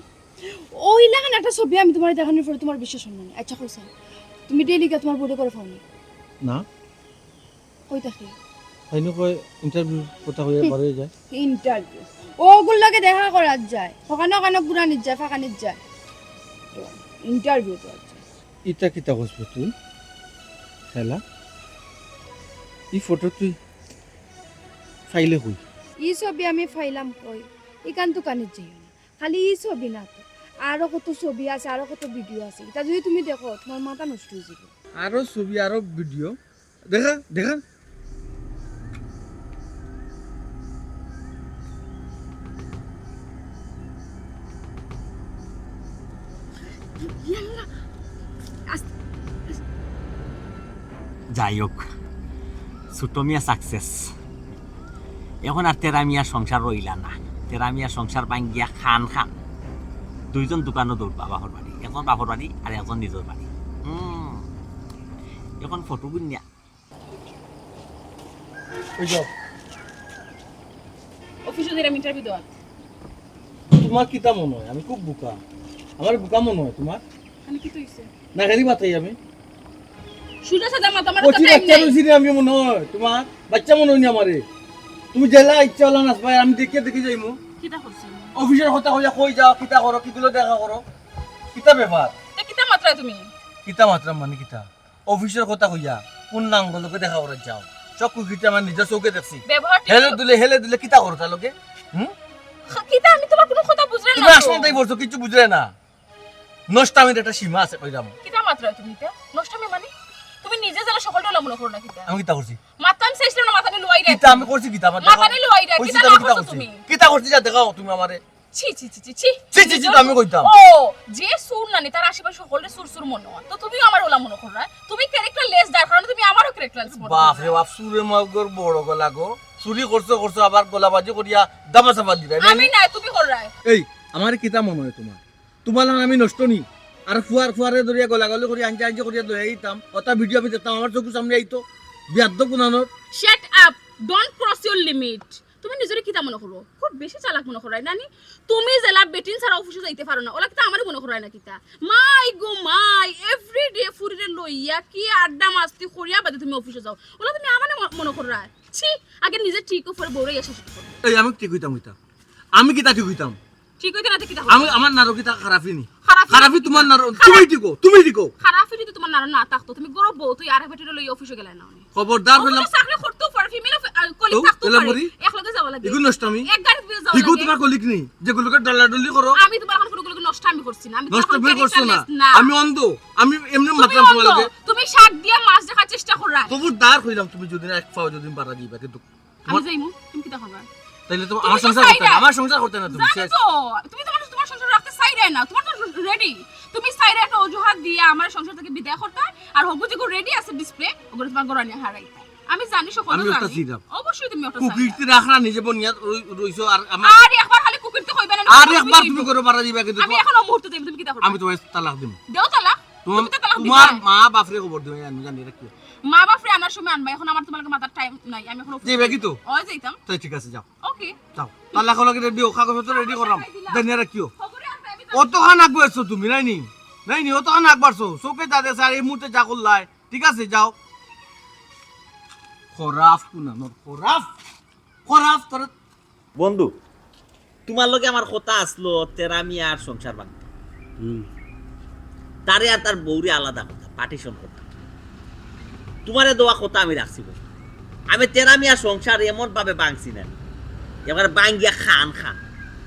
ওই লাগান একটা ছবি আমি তোমার দেখানোর পরে তোমার বিশ্বাস হয় না। আচ্ছা, কইছা, তুমি ডেইলি গিয়া তোমার বউরে করে পাও নি? না। কই থাকে? তাইনু কয় ইন্টারভিউ কথা কইয়া বার হয়ে যায়। ইন্টারভিউ? ওগুর লগে দেখা করার যায়, ওখানে ওখানে ঘুরানির যায়, ফাঁকানির যায়। ইন্টারভিউ তো আছে। ইটা কিতা করছ তুই? শালা, ই ফটো তুই ফাইলে কই? ই ছবি আমি ফাইলাম কই? ইখান দোকানে যাইও না। খালি ই ছবি না তো, আরো কত ছবি আছে, আরো কত ভিডিও আছে। ইটা যদি তুমি দেখো, তোমার মাথা নষ্ট হয়ে যাবে। আরো ছবি, আরো ভিডিও। দেখা, দেখা। ইয়াল্লা, আস্তে, যাই হোক, ছোট মিয়া সাকসেস। এখন আর তেরা মিয়ার সংসার রইলা না। তেরা মিয়ার সংসার ভাঙ্গিয়া খান খান। দুইজন দোকানো দৌড়বা বাপর বাড়ি, একজন বাপর বাড়ি আর একজন নিজর বাড়ি। হুম, এখন ফটো গুনিয়া ওই যাও। অফিসো যাইরাম ইন্টারভিউ দেওয়াত। তোমার কিতা মনে হয় আমি খুব বোকা? আমার বোকা মনে হয় তোমার? মানে কিতা অইছে? না, খালি মাথায় আমি। সুজা সাজা মাথা আমার কচি টাইম বাচ্চা নাই। রয়েছি রে আমি মনে হয় তোমার? বাচ্চা মনে হয়নি আমারে। তুমি জেলা ইচ্ছা হলো না ভাই, আমি দেখে দেখে যাইমু। কিতা করছি? অফিসের কথা কইয়া কই যাও, কিতা করো, কিগুলো দেখা করো, কিতা ব্যাপার? তে কিতা মাতরায় তুমি? কিতা মাতরাম মানে কিতা? অফিসের কথা কইয়া কোন নাঙ্গলকে দেখা করার যাও? সব কুকিটা আমার নিজের চোখে দেখছি। ব্যবহার ঠিক হেলে করো। দুলে, হেলে দুলে কিতা করো তার লগে? হুম? খা-, কিতা আমি তোমার কোনো কথা বুঝলাম তুমি না তো। আসমানটাই বলছো, কিচ্ছু বুঝলে না। নষ্টামির একটা সীমা আছে কইরাম। কিতা মাতরায় তুমি ইতা? নষ্টামি মানে? তুমি নিজে যেলা সকলটা ওলা মনে করো না কিতা? আমি কিতা করছি? মাততাম চাইছিলাম না, মাথা নিয়ে লুয়াই রাখি। কিতা আমি করছি কিতা? আমার দেখাও। মাথা নিয়ে লুয়াই রাখি, কইছি কিতা তো আমি না কিতা করছো করছি? তুমি? কিতা করছি যা দেখাও তুমি আমারে। ছি, ছি, ছি, ছি, ছি। ছি, ছি, ছি, তো আমি কইতাম। ও, যে চুর নানি, তার আশেপাশে সকলরে চুর চুর মনে হয়। তো তুমিও আমার ওলা মনে কররায়। তুমি ক্যারেক্টার লেস, যার কারণে তুমি আমারও ক্যারেক্টার লেস মনে বাপ কররায়। রে বাপ, চুরে মগর বড় গলাগো। চুরি করছো, করছো, আবার গলাবাজি করিয়া দাবা চাপা দিরায়, না আমি নি? নাই, তুমি কররায়। এই, আমার কিতা মনে হয় তোমার? তোমার আর আমি নষ্ট নি? আর ফুয়ার ফুয়ারে ধরিয়া গলাগলি করিয়া আঞ্জা আঞ্জা করিয়া লইয়া আইতাম। ওটা ভিডিও আমি দেখতাম, আমার চোখের সামনে আইতো। বিয়াদ্দপ কুনানোর। Shut up! Don't cross your limit! তুমি নিজরে কিতা মনে করো? খুব বেশি চালাক মনে কররায়, নানি? তুমি যেলা বেটিন ছাড়া অফিসো যাইতে পারো না, ওলা কিতা আমারে মনে কররায় না কিতা? মাই গো মাই, এভরিডে ফুরিরে লইয়া কি আড্ডা মাস্তি করিয়া বাদে তুমি অফিসো যাও, ওলা তুমি আমারে ম-, মনে কররায়? ছি, আগে নিজে ঠিক অও, পরে বউরে ইয়া শাসন করো। এই আমি ঠিক হইতাম, হইতাম। আমি কিতা ঠিক হইতাম? ঠিক হইতে না তো কিতা আমি, করো? আমার নারো কিতা খারাপি নি? খারাপি খারাপি নি? তোমার নারো, খারাপ- তুমি ঠিক হও, তুমি ঠিক হও। খারাপি যদি তোমার নারো না থাকতো, তুমি গরো বউ তুই আর বেটিরে লইয়া অফিসো গেলায় না অনে। খবরদার কইলাম। অফিসো চাকরি করতেও পারে, ফিমেল কলিগ তো, থাকতেও এলা পারে। মরি? এক লগে যাওয়া লাগে। ইগু নষ্ট আমি। এক গাড়িত যাওয়া ইগু লাগে। তোমার কলিগ নি? যেগুলোকে ডলাডলি করো। আমি তোমার এখন কোনো নষ্ট আমি করছি না। আমি তোমার নষ্ট এখন বের করছো character না। less না। আমি অন্ধ। আমি এমনি তুমি মাতলাম তোমার অন্ধ। লগে। তুমি শাক দিয়া মাছ দেখা চেষ্টা কররায়। খবরদার কইলাম তুমি যদি না এক পাও যদি বাড়া দিবা কিন্তু আমি যাইমু, তুমি কিতা করবা? তাইলে তো তুমি আমার তো সংসার করতে না, চাইরায়। আমার সংসার করতে না তুমি। জানো শেষ। তো, তুমি তোমার, তোমার সংসার রাখতে চাইরায় না, তোমার তো রেডি। তুমি চাইরায় একটা অজুহাত দিয়া আমার সংসার থাকি বিদায় করতায়, আর হগু যেগু রেডি আছে ডিসপ্লে, ওগুলো তোমার ঘরে নিয়া হারাইতায়। আমি জানি সকল আমি ওটা জানি। চাইরাম। অবশ্যই তুমি ওটা কুকিরতে চাইরায়। রাখরা নিজে বনিয়া রই-, রইছো আর আমার আর একবার খালি কুকিরতে কইবে না, আর তুমি একবার কইবে। তুমি করে বাড়া দিবা কিন্তু আমি তোমার এখন মুহূর্তে যাইমু, তুমি কিতা করবা? আমি তোমার তালাক দিমু। দেও তালাক। তোমার তুমি তো তালাক তোমার দিবায়। মা বাপরে খবর দিও, আমি জানি রাখিও। মা বাপরে আনার সময় আনবা, এখন আমার তোমার লগে মাতার টাইম নাই, আমি এখন অফিসে যাইবা কি তো? ওই যাইতাম। তাই ঠিক আছে, যাও। ওকে। যাও। তালাক হলো কি রেডি, কাগজপত্র রেডি করলাম। জানিয়া রাখিও। খবরে আনবা, আমি অতখান আগুয়েছো তুমি, নাই নি? নাই নি, অতখান আগবাড়ছো। চোখে যা দেখছে, আর এই মুহূর্তে যা করলাই। ঠিক আছে, যাও। খরাফ কুনানোর, খরাফ। খরাফ তোর। বন্ধু, তোমার লগে আমার কথা আসলো, তেরা মিয়ার সংসার ভাঙতে। হুম। তারে আর তার বউরে আলাদা করতাম, পার্টিশন করতাম। তুমারে দেওয়া কথা আমি রাখছি বলে। আমি তেরা মিয়ার সংসার এমন ভাবে ভাঙছি না, এবার ভাঙ্গিয়া খান খান।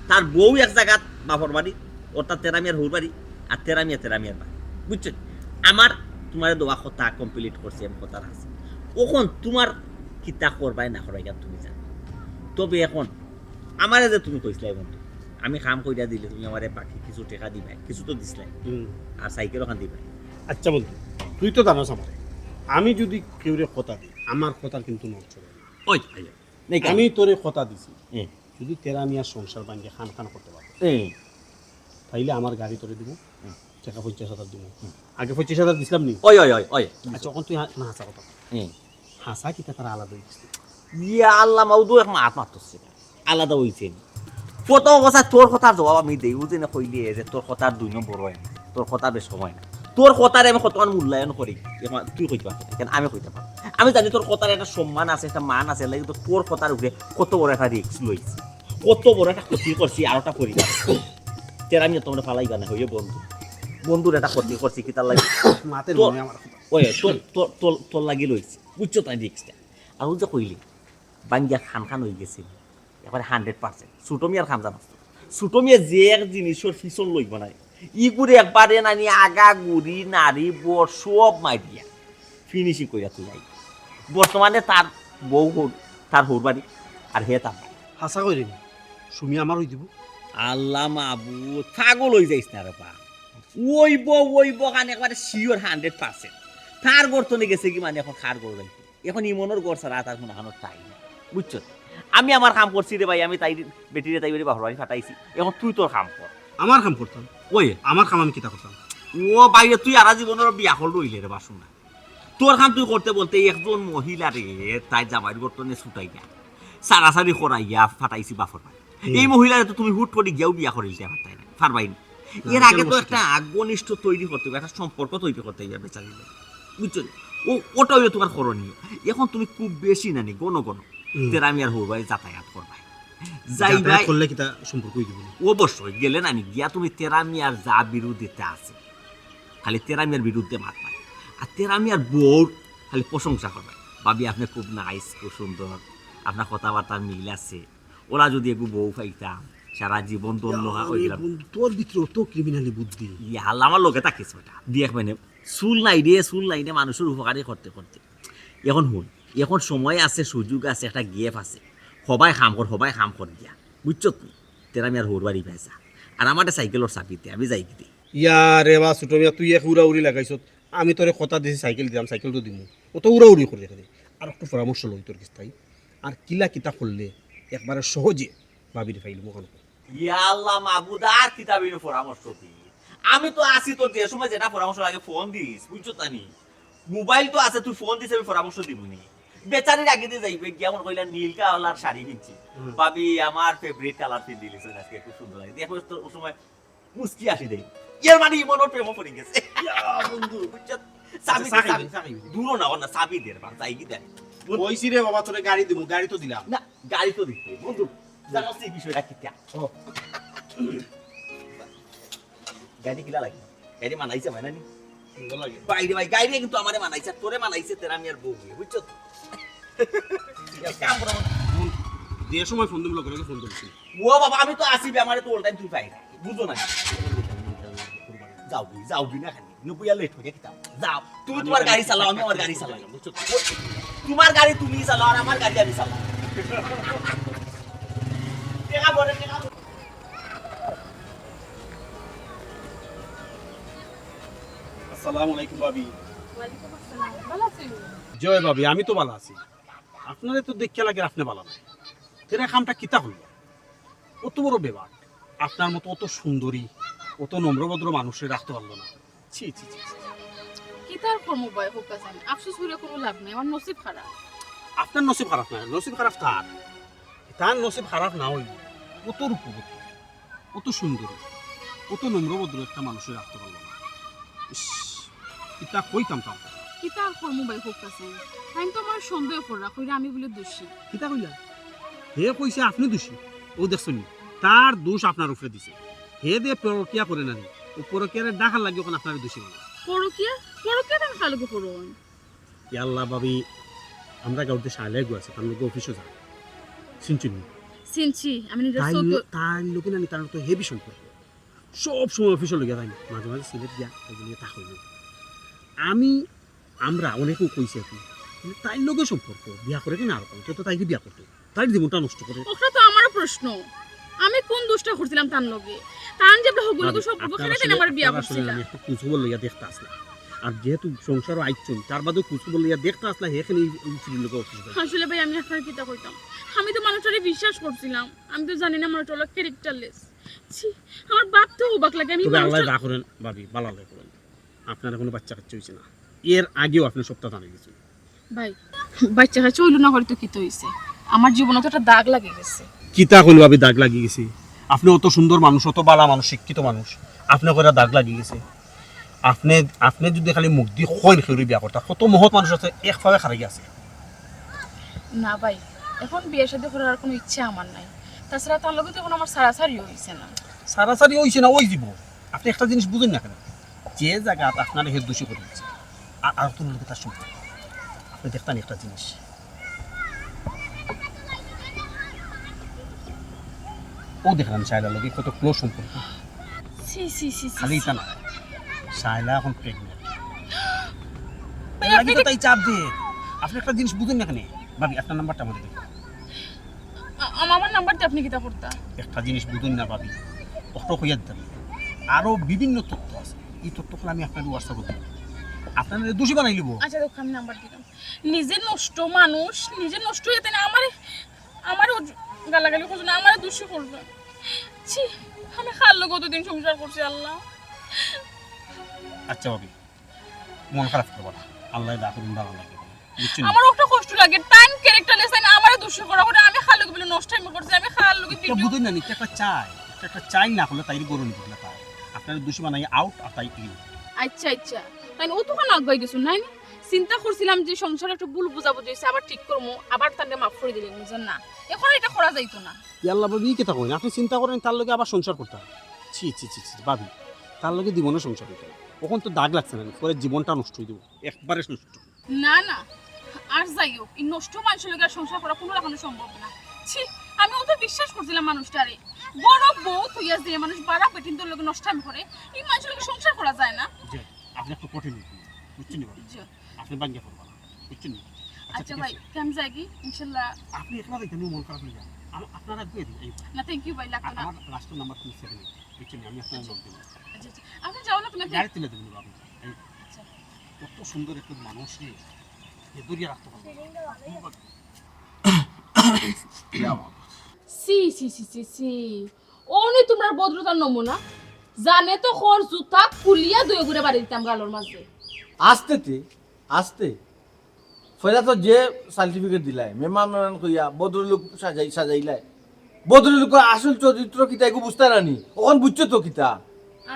তার বউ এক জাগাত বাপর বাড়ি, অর্থাৎ তেরা মিয়ার হউর বাড়ি, আর তেরা মিয়া তেরা মিয়ার বাড়ি, বুঝছো? আমার তুমারে দেওয়া কথা কমপ্লিট করছি, আমি কথা রাখছি। অখন তুমার কিতা করবায় না করবায় ইখান তুমি জানো। তবে অখন আমারে যে তুমি কইছলায় বন্ধু, আমি কাম কইরা দিলে তুমি আমারে বাকি কিছু টেকা দিবায়, কিছু তো দিছলায়, হুম। আর সাইকেল অখান দিবায়। আচ্ছা বন্ধু, তুই তো জানোস আমারে, আমি যুদি কেউরে কথা দেই, আমার কথার কিন্তু নড়চড় নাই। ওই, ওই, ওই। নাই কেন? আমি তোরে কথা দিছি, হুম। যুদি তেরা মিয়ার সংসার ভাঙ্গিয়া খান খান করতে পারস, হুম। তাইলে আমার গাড়ি তোরে দিমু, হুম। টেকা পঞ্চাশ হাজার দিমু। হুম। আগে পঁচিশ হাজার দিছলাম নি? ওই, ওই, ওই, ওই। আচ্ছা, অখন তুই হা-, না, হাছা কথা। হুম। হাছা কিতা তারা আলাদা অইগেছে? ইয়া আল্লাহ, মাউদু এক মাত মাতছে। আলাদা অইছে। কত কথা, তোর কথার জবাব আমি দেই, ও যে না কইলে যে তোর কথার দুই নম্বর অয় না, তোর কথা বেশ সময় না। তোর কথারে আমি কতখান মূল্যায়ন করি, এখন তুই কইতে পারবি না, কেন আমি কইতে পারবো। আমি জানি তোর কথার একটা সম্মান আছে, একটা মান আছে, লাগে তো তোর কথার উপরে কত বড় একটা রিস্ক লইছি, কত বড় একটা ক্ষতি করছি, আর একটা করি না। তেরা মিয়া তোমরা ফালাইবা না, হইয়ে বন্ধু, বন্ধুর একটা ক্ষতি করছি, কিতার লাগি? মাতের তোর, মনে আমার কথা। ওই, তোর, তোর, তোর, তোর লাগি লইছি, বুঝছো তাই রিস্কটা? আর ও যে কইলি, ভাঙ্গিয়া খান খান অইগেছে, একবারে হান্ড্রেড পার্সেন্ট। ছোট মিয়ার কাম জানোস তো? ছোট মিয়া যে এক জিনিসর পিছন লইব না, ইগুরে একবারে নানি আগা গুড়ি, নাড়ি, বর সব মারিয়া ফিনিশিং কইরা তুই আই। বর্তমানে তার বউ হউর, তার হউর বাড়ি, আর হে তার বাড়ি। হাছা কইরে নি? সুমি আমার অই দিব? আল্লাহ মাবুদ, পাগল অই যাইস না রে বা। অইব, অইব, কারণ একবারে শিওর হান্ড্রেড পার্সেন্ট। তার গর্তনে গেছে কি মানে এখন কার গর্ত যাইব? এখন ইমনর ঘর ছাড়া তার কোনো হানোর টাইম নাই, বুঝছো? আমি আমার কাম করছি রে ভাই, আমি তাই বেটিরে তাই বেটি বাপর বাড়ি ফাটাইছি, এখন তুই তোর কাম কর। আমার কাম করতাম? ওই। আমার কাম আমি কিতা করতাম? ও বাইরে তুই আরা জীবনর বিয়া করল রইলে রে বাসু না। তোর কাম তুই করতে বলতে একজন মহিলা রে তাই জামাইর গর্তনে ছুটাইয়া সারাসারি করাইয়া ফাটাইছি বাপর বাড়ি। হুম। এই মহিলারে তো তুমি হুট করে গিয়াও বিয়া করিলতে পারতাই না, পারবাই না। না, এর আগে তো একটা ঘনিষ্ঠ তৈরি করতে হবে, একটা সম্পর্ক তৈরি করতে হবে বেচারি লগে। বুঝছো নি? ও, ওটা হইলো তোমার করণীয়। এখন তুমি খুব বেশি না নি, ঘন ঘন হুম। তেরা মিয়ার হউর বাড়ি যাতায়াত করবায়। যাতায়াত যাইবায়। করলে কিতা সম্পর্ক অই দিব নি? অবশ্যই, গেলে না নি, গিয়া তুমি তেরা মিয়ার যা বিরোধিতা আছে, খালি তেরা মিয়ার বিরুদ্ধে মাতবায়। আর তেরা মিয়ার বউর খালি প্রশংসা করবায়। "ভাবি, আপনি খুব নাইস, খুব সুন্দর, আপনার কথাবার্তার মিল আছে।" ওরা যদি এগু বউ পাইতাম, সারা জীবন ধন্য ইয়া, হইলাম। বন্ধু, তোর ভিতরে অত ক্রিমিনালি বুদ্ধি। ইয়া আল্লাহ, আমার লগে থাকিস বেটা। দেখ মানে, চুল নাই রে, চুল নাই রে, মানুষর উপকারই করতে করতে। এখন হুন, এখন সময় আছে, সুযোগ আছে, একটা গ্যাপ আছে। হবায় কাম কর, হবায় কাম কর গিয়া। বুঝছত নি? তেরা মিয়ার হউর বাড়ি পাইছা। আর আমারে সাইকেলর চাবি দে, আমি যাইগি দে। ইয়া রে বা, ছোট মিয়া, তুই এক উড়াউড়ি লাগাইছত। আমি তোরে কথা দিছি সাইকেল দিতাম, সাইকেল তো দিমু। অত উড়াউড়ি করি রেখে দে। আর একটু পরামর্শ লই তোর গেছ থাকি। আর কিলা কিতা করলে একবারে সহজে ভাবিরে পাইলাম অখান। ইয়া আল্লাহ মাবুদ, আর কিতা বিনু পরামর্শ দি? আমি তো আছি তোর, যে সময় যেটা পরামর্শ লাগে ফোন দিস, বুঝছত নি? মোবাইল তো আছে, তুই ফোন দিস, আমি পরামর্শ দিমু নি। বেচারির আগে দিয়ে যাইবে, গিয়া মনে কইলা নীল কালার শাড়ি কিনছি। হুম। ভাবি, আমার ফেভারিট কালার পিন্দিলিছইন আজকে, খুব সুন্দর লাগে। দেখো তো ও সময় মুস্কি আসি দেই। এর মানে ইমনর প্রেমো পড়ি গেছে। ইয়া, বন্ধু। বুঝছত? চাবি আচ্ছা, দে, চাবি চাবি। দে, চাবি দে। দূরও না, ওর না, চাবি দে, বা, চাবি দে। বন্ধু। কইছি রে বাবা, তোরে গাড়ি দিমু, গাড়ি তো দিলাম। না, গাড়ি তো দিতে, বন্ধু। জানোস নি বিষয়টা কিতা? ও। গাড়ি কিলা লাগে? গাড়ি মানাইছে, মানানি? সুন্দর লাগে। বাইরে ভাই, গাড়ি কিন্তু আমারে মানাইছে, তোরে মানাইছে, তেরা মিয়ার বউ নিয়ে, বুঝছো তো? এক কাম করো। যে সময় ফোন দিমু, লগে লগে ফোন দিমু। ও বাবা, আমি তো আছি বে, আমারে তো all time তুই পাই না। বুঝো না। যাওগি, যাওগি না খালি। নুপুয়া লেট হয়ে গেছে। যাও। তুমি আমি তোমার খালি গাড়ি চালাও, আমি আমার গাড়ি চালাই। বুঝছো তো? তোমার গাড়ি তুমি চালাও, আর আমার গাড়ি আমি চালাই। টেকা ভরে, টেকা ভরে। আসসালামু আলাইকুম ভাবি। ওয়ালাইকুম আসসালাম। ভালা আছইন? জি অয় ভাবি, আমি তো ভালা আছি। আপনারে তো দেখিয়া লাগের আপনে ভালা নায়। তেরা কামটা কিতা করলা? অত বড় বেবাক, আপনার মতো অত সুন্দরী, অত নম্রভদ্র মানুষরে রাখতে পারলো না। ছি, ছি, ছি, ছি। কিতা আর করমু বা, কউক্কা চাইন? আফসোস করিয়া কোনো লাভ নাই, আমার নসিব খারাপ। আপনার নসিব খারাপ না, নসিব খারাপ তার। তার নসিব খারাপ না অইলে, অত রূপবতী, অত সুন্দরী, অত নম্রভদ্র একটা মানুষরে রাখতে পারলো না। ইস, কিতা কইতাম তার। কিতা আর করমু বা, কউক্কা চাইন? তাইন তো আমারে সন্দেহ কররা, কইরা আমি বুলে দোষী। কিতা কইলা? হে কইছে আপনে দোষী। অউ দেখছইন নি? তার দোষ আপনার উপরে দিছে। হে যে পরকিয়া করে না নি, পরকিয়ারে ঢাকার লাগি অখন আপনারে দোষী বানায়। পরকিয়া? পরকিয়া তো আমি কার লগে করুম। ইয়া আল্লাহ ভাবি, আমরা গাউর দেশে আইলে গু আছে, তার লগে অফিসও যায়। চিনছইন নি? চিনছি, আমি নিজের তাই চোখে। তার লগে না নি, তার তো হেভি সম্পর্ক। সব সময় অফিসও লইয়া যায় না, মাঝে মাঝে সিলেট গিয়া একদিন ইয়ে তা হইল। আমি, আমরা অনেকেও কইছি আর কি, কিন্তু তাইর লগে সম্পর্ক, বিয়া করে কিনা আর কম, তো তাইকে বিয়া করতো, তাইর জীবনটা নষ্ট করে। ওটা তো আমারও প্রশ্ন, আমি কোন দোষটা করছিলাম তার লগে? তার যে হগুলো ভাবি, সম্পর্ক আপনার সেটা আসলে, আমার বিয়া আপনার আসলে করছিলাম। আমি একটা খোঁজখবর লইয়া দেখতে আসলাম, আর যেহেতু সংসারও আইছুন, তার বাদেও খোঁজখবর লইয়া দেখতে আসলাম, এখানে এই, এই চুরির লগে অফিসে যায়। আসলে ভাই, আমি আপনার কিতা কইতাম, আমি তো মানুষটারে বিশ্বাস করছিলাম, আমি তো জানি না মানুষটা হলো ক্যারেক্টারলেস। ছি, আমার বাপ তো অবাক লাগে, আমি তবে আল্লাহ মানুষটা দা করেন ভাবি, বালা আল্লাহ করেন। আপনার এখনো বাচ্চা কাচ্চা হইছে না, এর আগেও আপনি সবটা জানা গেছে। ভাই, বাচ্চা কাচ্চা হইল না করে তো কিতা হইছে? আমার জীবনে তো একটা দাগ লাগে গেছে। কিতা কইল ভাবি, দাগ লাগি গেছে? আপনি অত সুন্দর মানুষ, অত বালা মানুষ, শিক্ষিত মানুষ, আপনি কইরা দাগ লাগি গেছে? আপনি, আপনি যদি খালি মুখ দি কইন কেউরে বিয়া করতা, কত মহৎ মানুষ আছে এক পাওয়ে খাড়াই আছে। না ভাই, এখন বিয়া শাদী করার আর কোনো ইচ্ছা আমার নাই। তাছাড়া তার লগে তো এখন আমার সারাসারিও হইছে না। সারাসারি হইছে না, ওই দিব। আপনি একটা জিনিস বুঝেন না কেন? যে জায়গা আপনার হে দোষী করে দিচ্ছে, আর, আর তো লোকে তার সম্পর্ক। আপনি দেখতেন একটা জিনিস, ও দেখলাম শায়লা লগে কত ক্লোজ সম্পর্ক। ছি, ছি, ছি, ছি, খালি ছি। ইতা না, শায়লা এখন প্রেগনেন্ট। ভাই, এর লাগি আপনি তো কি তাই চাপ দিয়ে। আপনি একটা জিনিস বুঝেন না কেন? ভাবি, আপনার নাম্বারটা আমাদের দিন। আ-, আমার নাম্বার দিয়ে আপনি কিতা করতা? একটা জিনিস বুঝুন না ভাবি, অত কইয়া দিতাম। আরো বিভিন্ন তথ্য আছে, এই তথ্যগুলো আমি আপনার হোয়াটসঅ্যাপে দিব। আপনার দোষী বানাই লিব। আচ্ছা, দেখো, আমি নাম্বার দিলাম। নিজে নষ্ট মানুষ, নিজে নষ্ট হইতে না, আমারে, আমারে ও গালাগালি করছে না, আমারে দোষী করছে। ছি, আমি কার লগে অতদিন সংসার করছি আল্লাহ। আচ্ছা ভাবি, মন খারাপ করবা না, আল্লাহ দা করুন, ভালো লাগবে, বুঝছেন? আমার একটা কষ্ট লাগে, টাইম ক্যারেক্টারলেস, তাই না? আমারে দোষী করা করে, আমি কার লগে বলে নষ্ট আমি করছি, আমি কার লগে এটা ভিডিও বুঝুন না, নিতে একটা চাই, একটা, একটা চাই না হলে তাই গরু নিতে না পারে। আপনার দোষী বানাই আউট আর তাই ইন। আচ্ছা, আচ্ছা, তাই না? ও তো কেন আগুয়াই গেছো, নাই না? চিন্তা করছিলাম যে সংসারে একটা ভুল বুঝাবুঝি হয়েছে, আবার ঠিক করবো, আবার তাকে মাফ করে দিলে, বুঝলেন না? এখন এটা করা যাইতো না। ইয়াল্লা ভাবি, ই কিতা কইন? আপনি চিন্তা করেন তার লগে আবার সংসার করতে হবে? ছি, ছি, ছি, ছি, ভাবি, তার লগে জীবনে সংসার হইতো না। অখন তো দাগ লাগছে না, পরে জীবনটা নষ্ট হয়ে যাবো, একবারে নষ্ট। না, না, আর যাই হোক, এই নষ্ট মানুষের লগে আর সংসার করা কোনো রকম সম্ভব না। ছি, আমি অত বিশ্বাস করছিলাম মানুষটারে। বড় বউ তুই আজ যে মানুষ বাড়া বেটিন্তর লগে নষ্ট আমি করে, এই মানুষের লগে সংসার করা যায় না। জি, আপনি একটু কঠিন হইছেন, বুঝছেন নি ভাবি? জি। আপনি বাঙ্গা করবেন না, বুঝছেন নি? আচ্ছা, আচ্ছা ঠিক ভাই, আছে। কে আমি যাই কি? ইনশাল্লাহ। আপনি একলা যাইতেন, মন খারাপ হয়ে যান। আম-, আপনারা দিয়ে দিন, এই না, থ্যাংক ইউ ভাই, লাগতো না। আমার লাস্টের নাম্বার তুমি সেভেন এইট, বুঝছেন নি? আমি আপনার আচ্ছা। নক দিব। আচ্ছা, আচ্ছা। আপনি যাও না, তুমি গাড়ি তুলে দেবেন ভাবি। এই আচ্ছা। কত সুন্দর একটা মানুষ রে, এ দরিয়া রাখতে পারবো না। সি, সি, সি, সি, সি। ও নি তোমরার ভদ্রতার নমুনা। জানে তো খর জুতা খুলিয়া দুই ঘুরে বাড়ি দিতাম গালর মাঝে। আস্তে তে, আস্তে। ফয়লা তো যে সার্টিফিকেট দিলাই, মেমান মেমান কইয়া ভদ্রলোক সাজাই, সাজাইলাই। ভদ্রলোকর আসল চরিত্র কিতা এগু বুঝতা না নি? অখন বুঝছো তো কিতা?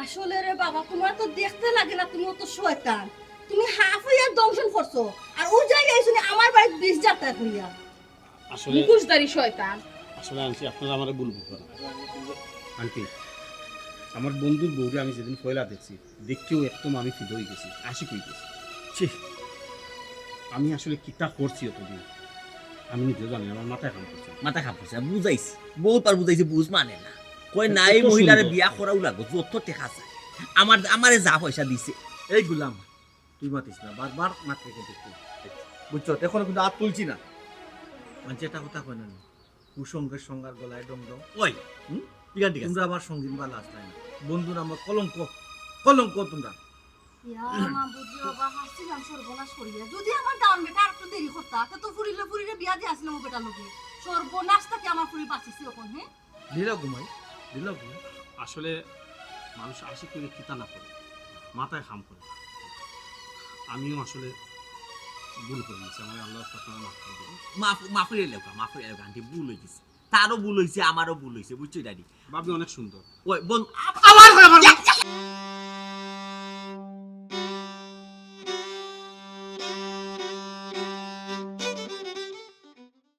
আসলে রে বাবা, তোমার তো দেখতে লাগে না, তুমি অত শয়তান। তুমি হাফ হইয়া দংশন করছো, আর ও জায়গায় এসে আমার বাড়িত বিষ যাতা করিয়া। আসলে মুখোশধারী শয়তান। আসলে আন্টি, আপনারা আমারে ভুল বুঝবেন না। আন্টি, আমার বন্ধুর বউরে আমি যেদিন পয়লা দেখছি, দেখেও একদম আমি ফিদা হয়ে গেছি, আশিক হয়ে গেছি। ছি, আমি আসলে কিতা করছি অতদিন, আমি নিজেও জানি না, আমার মাথায় কাম করছে না। মাথায় কাম করছে না, বুঝাইছি, বহুতবার বুঝাইছি, বুঝ মানে না। কয়, এত না, এই মহিলারে সুন্দর। বিয়া করাও লাগবো, যত টেকা চায়। আমার, আমারে যা পয়সা দিছে। এই গুলাম, তুই মাতিস না, বারবার মাতলে কিন্তু তুই। বুঝছো? এখনো কিন্তু আর তুলছি না। মানে যেটা কথা কয় না নি, কুসঙ্গের সঙ্গার গলায় ডং ডং। ওই, হুম? ঠিক আছে, ঠিক আছে। তোমরা আমার সঙ্গিন বালা আসলে না। বন্ধুর আমার কলঙ্ক, কলঙ্ক তোমরা। ইয়া, মা বুঝি বাবা, হাসছিলাম সর্বনাশ করিয়া। যদি আমার গাউন বেটা আর একটু দেরি করতা, তে তো ফুরিলে ফুরিরে বিয়া দিয়ে আসলাম ও বেটার লগে। সর্বনাশ থাকি আমার ফুরি বাঁচিছি অখন, হ্যাঁ? ঢিলা ঘুমাই, ঢিলা ঘুমাই। আসলে মানুষ আশিক হইলে কিতা না করে, মাথায় কাম করে। আমিও আসলে ভুল করে গেছি, আমার আল্লাহ আপনারা মাফ করে দিবেন। মাফ, মাফ করে লেখা, মাফ করে লেখা, আন্টি ভুল হয়ে গেছে। তারও ভুল হয়েছে, আমারও ভুল হয়েছে, বুঝছো ড্যাডি? ভাবি অনেক সুন্দর। ওই বোন, আবার করে, আবার করে।